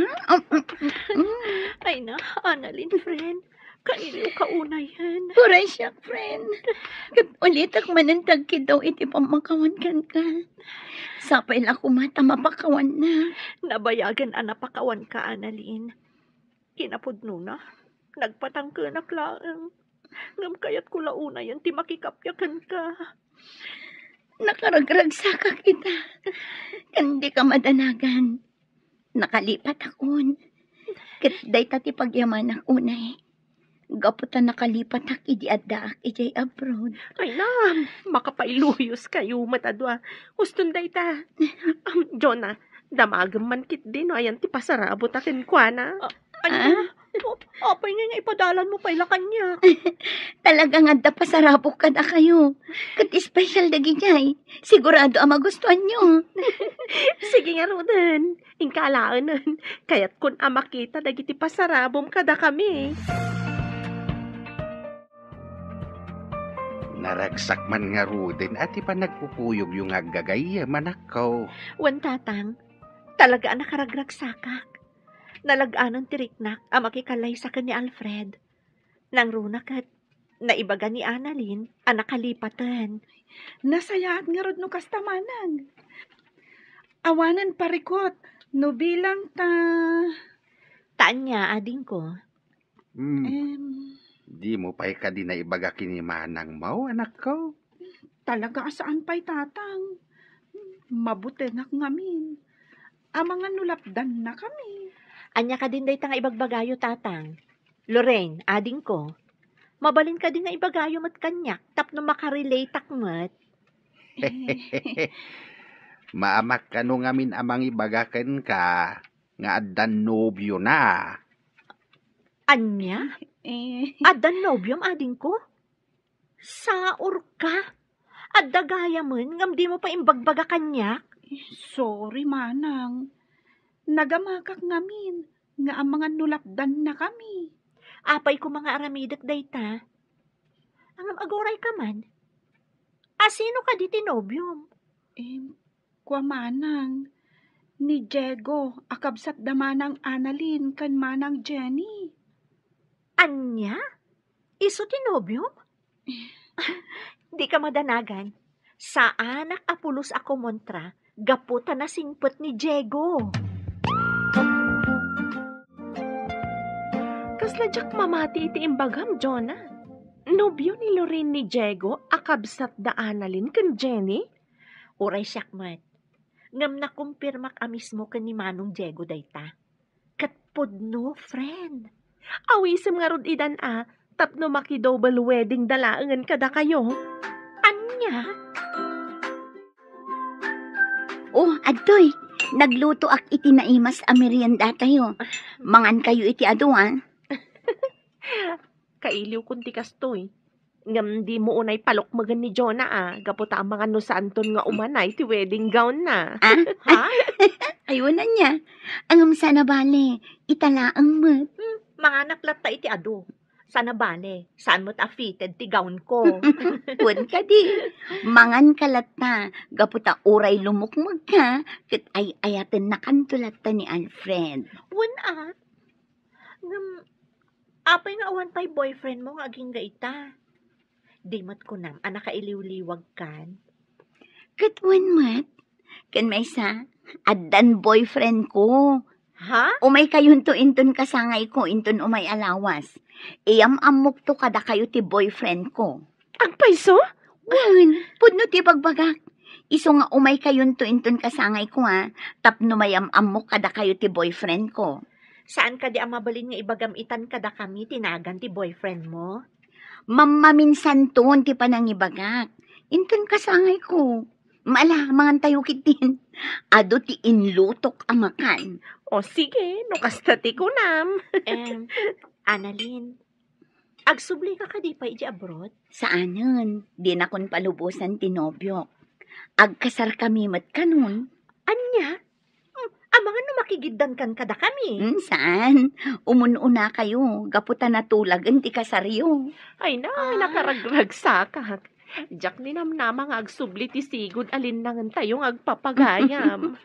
Ay na, Annalyn, friend. Kailiwka unayen. Uray siak, friend. Ket ulitek manen ti agkiddaw iti pammakawan kenka. Sapay la koma ta mapakawannak. Nabayagen a napakawanka, Annalyn. Kinapudnona, nagpatangkenak laeng. Ngem kayatko la unayen ti makikappia kenka. Nakaragragsakak ita. Ken dika madanagan. Nakalipatakon. Ket dayta ti pagyamanak unay. Gapu ta nakalipatak idi addaak idiay abroad. Ay na, makapailuyos kayo met a dua. Huston dayta. Am, Jonah, damagem man ketdi no ayan ti pasarabota kenkuana. Ah, ania? Ah? O, apay ngay nga ipadalanmo pay la kaniak? Talaga nga adda pasarabok kadakayo. Ket espesyal dagidiay. Sigurado a magustuanyo. Sige ngaruden. Inka alaenen, kayatkon a makita dagiti pasarabom kadakami. Naragsak man ngaruden a ti panagkukuyogyo nga aggagayyem, anakko. Wen, tatang, talaga a nakaragragsakak. Nalag-anen ti riknak a makikalaysa ken ni Alfred. Nangruna ket naibaga ni Annalyn a nakalipaten. Nasayaat ngarud no kasta, manang. Awanen parikut no bilang ta. Ta ania, adingko? Hmm. Em. Dimo pay kadi naibaga ken ni manangmo, anakko? Talaga a saan pay, tatang. Mabutengak ngamin. Amangan no lapdannakami. Ania kadin dayta nga ibagbagayo, tatang? Lorraine, adingko, mabalin kadi nga ibagayo met kaniak tapno makarelateak met? Maamak kano ngamin a mangibaga kenka nga addan nobiona. Ania? Eh. Addan nobiom, adingko? Saorka? Adda gayamen ngem dimo pay imbagbaga kaniak? Sorry, manang. Nagamakak ngamin nga amangan no lapdannakami. Apay koma nga aramidek dayta? Ngem agurayka man. A, sino kadi ti nobiom? Em, kua manang, ni Diego a kabsat da Manang Annalyn ken Manang Jenny. Ania? Isu ti nobiom? Dika madanagan. Saanak a pulos a kumontra gapu ta nasingpet ni Diego. Kasla diak mamati iti imbagam, Jonah. Nobio ni Lorraine ni Diego a kabsat da Annalyn ken Jenny? Uray siak met. Ngem nakumpirmak a mismo ken ni Manong Diego dayta. Ket pudno, friend. Awisem ngarud idan a, tapno maki-double wedding da laengen kadakayo. Ania? Oh, adtoy, naglutoak iti naimas a meriendatayo. Mangankayo iti adu, a. Kailiwkon ti kastoy. Ngem dimo unay palukmegen ni Jonah, a, gapu ta amangan no saanton nga umanay ti wedding gown na. Ah? Ha? Ay, wen ania. Ngem saan a bale, ita laeng met. Hmm, manganak latta iti adu. Saan a bale, saan met a fitted ti gown ko. Wen kadi, manganka latta, gapu ta uray lumukmegka, ket ay-ayatennakanto latta ni Alfred. Wen a, ngem, apay nga awan pay boyfriend mo nga agingga ita? Di met kunam a nakailiwliwagkan? Ket wen met, ken maysa, addan boyfriend ko. Ha? Umaykayonto inton kasangayko inton umay a lawas. Iyam-ammokto kadakayo ti boyfriend ko. Agpayso? Wen, pudno ti bagbagak. Isu nga umaykayonto inton kasangayko, a, tapno mayam-ammok kadakayo ti boyfriend ko. Saan kadi a mabalin nga ibagam itan kadakami ti nagan ti boyfriend mo? Mammaminsanton ti panangibagak. Inton kasangayko. Mala, mangantayo ketdin. Adu ti inlutok a makan. O sige, no kasta ti kunam. Em, Annalyn, agsubli ka kadi pay idiay abroad? Saanen, dinakon palubosan ti nobiok. Agkasarkami met kanon. Ania? Hmm, amangan no makigiddankan kadakami. Hmm, saan? Umun-unakayo, gapu ta natulagen ti kasaryo. Ay na, Ah. nakaragragsakak. Diak ninamnama nga agsubli ti sigud a linnangentayo nga agpapagayam.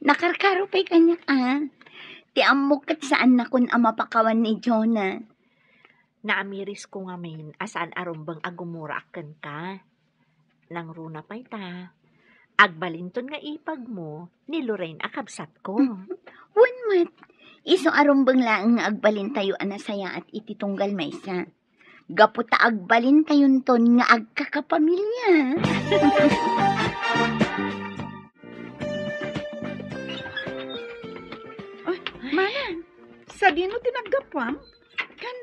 Nakarkaro pay kaniak, a. Ti ammok ket saannakon a mapakawan ni Jonah. Naamirisko ngamin a saan a rumbeng a gumuraak kenka. Nangruna pay ta, agbalinton nga ipagmo ni Lorraine a kabsatko. Wen met, isu a rumbeng laeng nga agbalintayo a nasayaat iti tunggal maysa. Gapu ta agbalintayonton nga agkakapamilya. Ay, Manang, sadino ti naggapuam? Kan,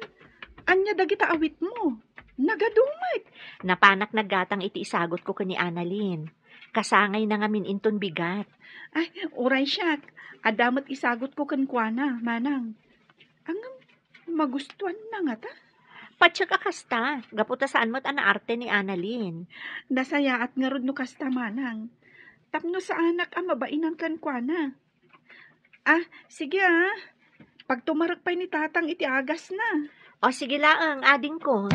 ania dagita awitmo? Nagadu met. Napanak naggatang iti isagutko ken ni Annalyn. Kasangayna ngamin inton bigat. Ay, uray siak. Adda met isagutko kenkuana, Manang. Ngem, magustuanna ngata? Patiek a kasta, gapu ta saan met a naarte ni Annalyn. Nasayaat ngarud no kasta, Manang. Tapno saanak a mabainan kenkuana. Ah, sige, ah. Pagtumarek pay ni Tatang iti agasna. O, sige laeng, adingko.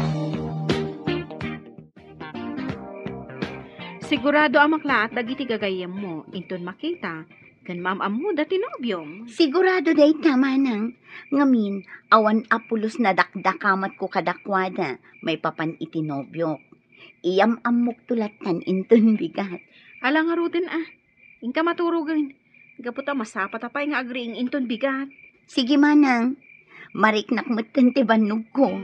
Sigurado a maklaat dagiti gagayyemmo inton makita ken maam-ammoda ti nobiom. Sigurado dayta, Manang. Ngamin, awan a pulos nadakdakamatko kadakuada maipapan iti nobiok. Iyam-ammokto lattan inton bigat. Ala ngaruden, a. Inka maturogen. Gapu ta masapata pay nga agriing inton bigat. Sige, Manang. Mariknak metten ti bannogko.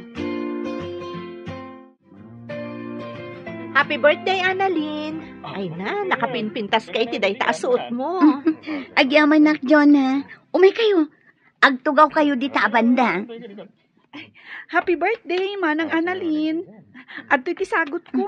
Happy birthday, Annalyn! Ay na, nakapinpintas ka iti dayta a suotmo. Agyamanak, Jonah. Umaykayo. Agtugawkayo dita a banda. Happy birthday, Manang Annalyn. Adtoy ti sagutko.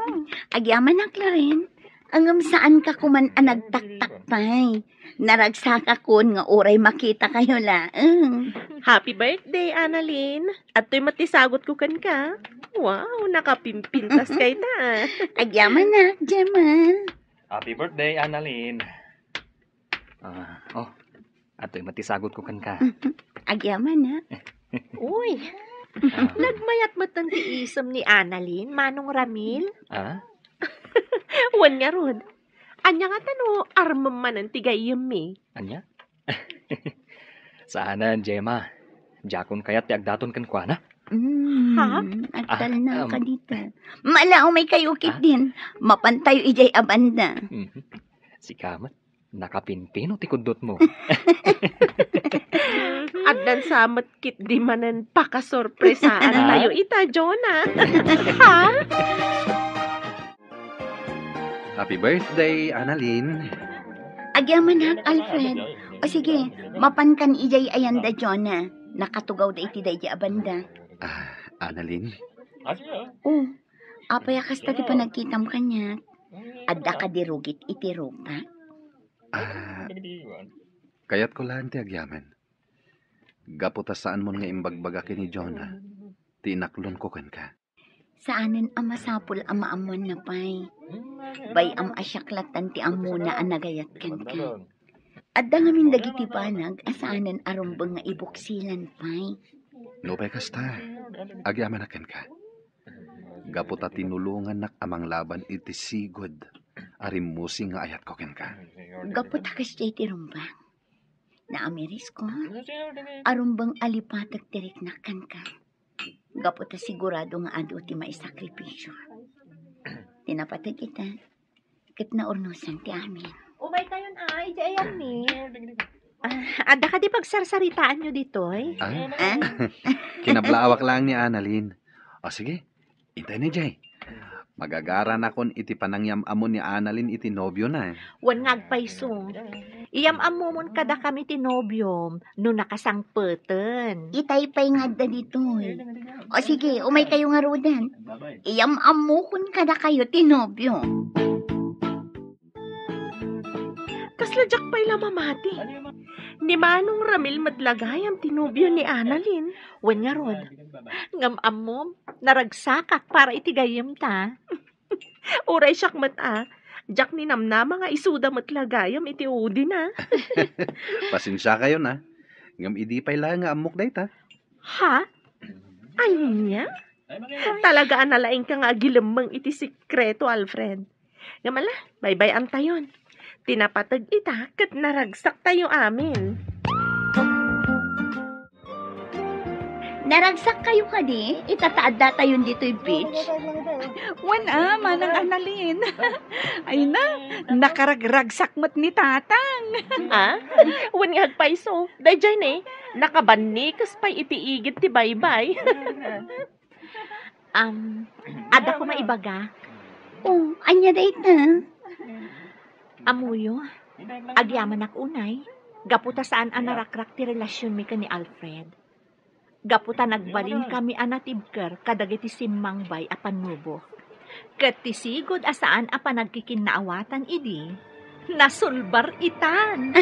Agyamanak, Lorraine. Ngem saanka koman a nagtaktak pay. Naragsakakon nga uray makitakayo laeng. Happy birthday, Annalyn. Adtoy met ti sagutko kenka. Wow, nakapimpintas kayta. Agyamanak, Gemma. Happy birthday, Annalyn. Ah, oh, adtoy met ti sagutko kenka. Agyamanak. Uy, ah, nagmayat met ti isem ni Annalyn, Manong Ramil? Ah? Wen ngarud. Ania ngata no armem manen ti gayyemmi? Ania? Saanen, Gemma. Diakon kayat ti agdaton kenkuana. Mm, ha? Agtalna ka dita. Mala, umaykayo ketdin. Mapantayo idiay a banda. Mhm. Sika met, nakapimpino ti kuddotmo. Addan sa met ketdi manen pakasorpresaantayo ita, Jonah. Ha? Happy birthday, Annalyn. Agyamanak, Alfred. O sige, mapankan idiay ayanda, Jonah. Nakatugawda iti daydi a banda. Ah, Annalyn? O, apay a kasta ti panagkitam kaniak? Adda kadi rugit iti rupak? Ah, kayatko laeng ti agyaman. Gapu ta saanmon nga imbagbaga ken ni Jonah ti inaklonko kenka. Saanen a masapul a maammoanna pay. Bay-am a siak lattan ti ammona a nagayat kenka. Adda ngamin dagiti banag a saanen a rumbeng nga ibuksilan pay. Nupay kasta, agyamanak kenka. Gapu ta tinulongannak a manglaban iti sigud a rimmusing nga ayatko kenka. Gapu ta kasdiay ti rumbeng. Naamirisko, a rumbeng a lipatek ti riknak kenka. Gapu ta sigurado nga adu ti maisakripisio. Ti napateg ita, ket naurnosan ti amin. Umaykayon, a, idiay ayanmi. Ah, adda kadi pagsarsaritaanyo ditoy? Ah? Ah? Kinablaawak laeng ni Annalyn. O sige, intay ni Jay. Magagaranakon iti panangyam-ammo ni Annalyn iti nobiona. Wen nga agpayso. Iyam-ammomon kadakami ti nobiom no nakasangpeten. Itay pay nga adda ditoy. O sige, umay kayo ngaruden. Iyam-ammokon kadakayo ti nobio. Kasla diak pay la mamati. Ni Manong Ramil met la gayam ti nobio ni Annalyn. Wen ngarud, ngem ammom, naragsakak para iti gayyemta. Uray siak met a, diak ninamnama nga isuda met la gayam iti udina. Pasensiakayon a, ngem idi pay la nga ammok dayta. Ha? Ania? Talaga a nalaingka nga agilemmeng iti sekreto, Alfred. Ngem ala, baybay-antayon. Ti napateg ita ket naragsaktayo amin. Naragsak kayo kadi ita ta addatayon ditoy beach? Wen a, Manang Annalyn. Ay na, nakaragragsak met ni Tatang. Ah? Wen nga agpayso. Daydiay ne, nakabannikes pay iti igid ti baybay. Am, adda koma ibagak. Oh, ania dayta? Ammoyo, agyamanak unay. Gapu ta saan a narakrak ti relasionmi ken ni Alfred. Gapu ta nagbalinkami a natibker kadagiti simmangbay a pannubok. Ket ti sigud a saan a panagkikinnaawatan idi, nasulbar itan.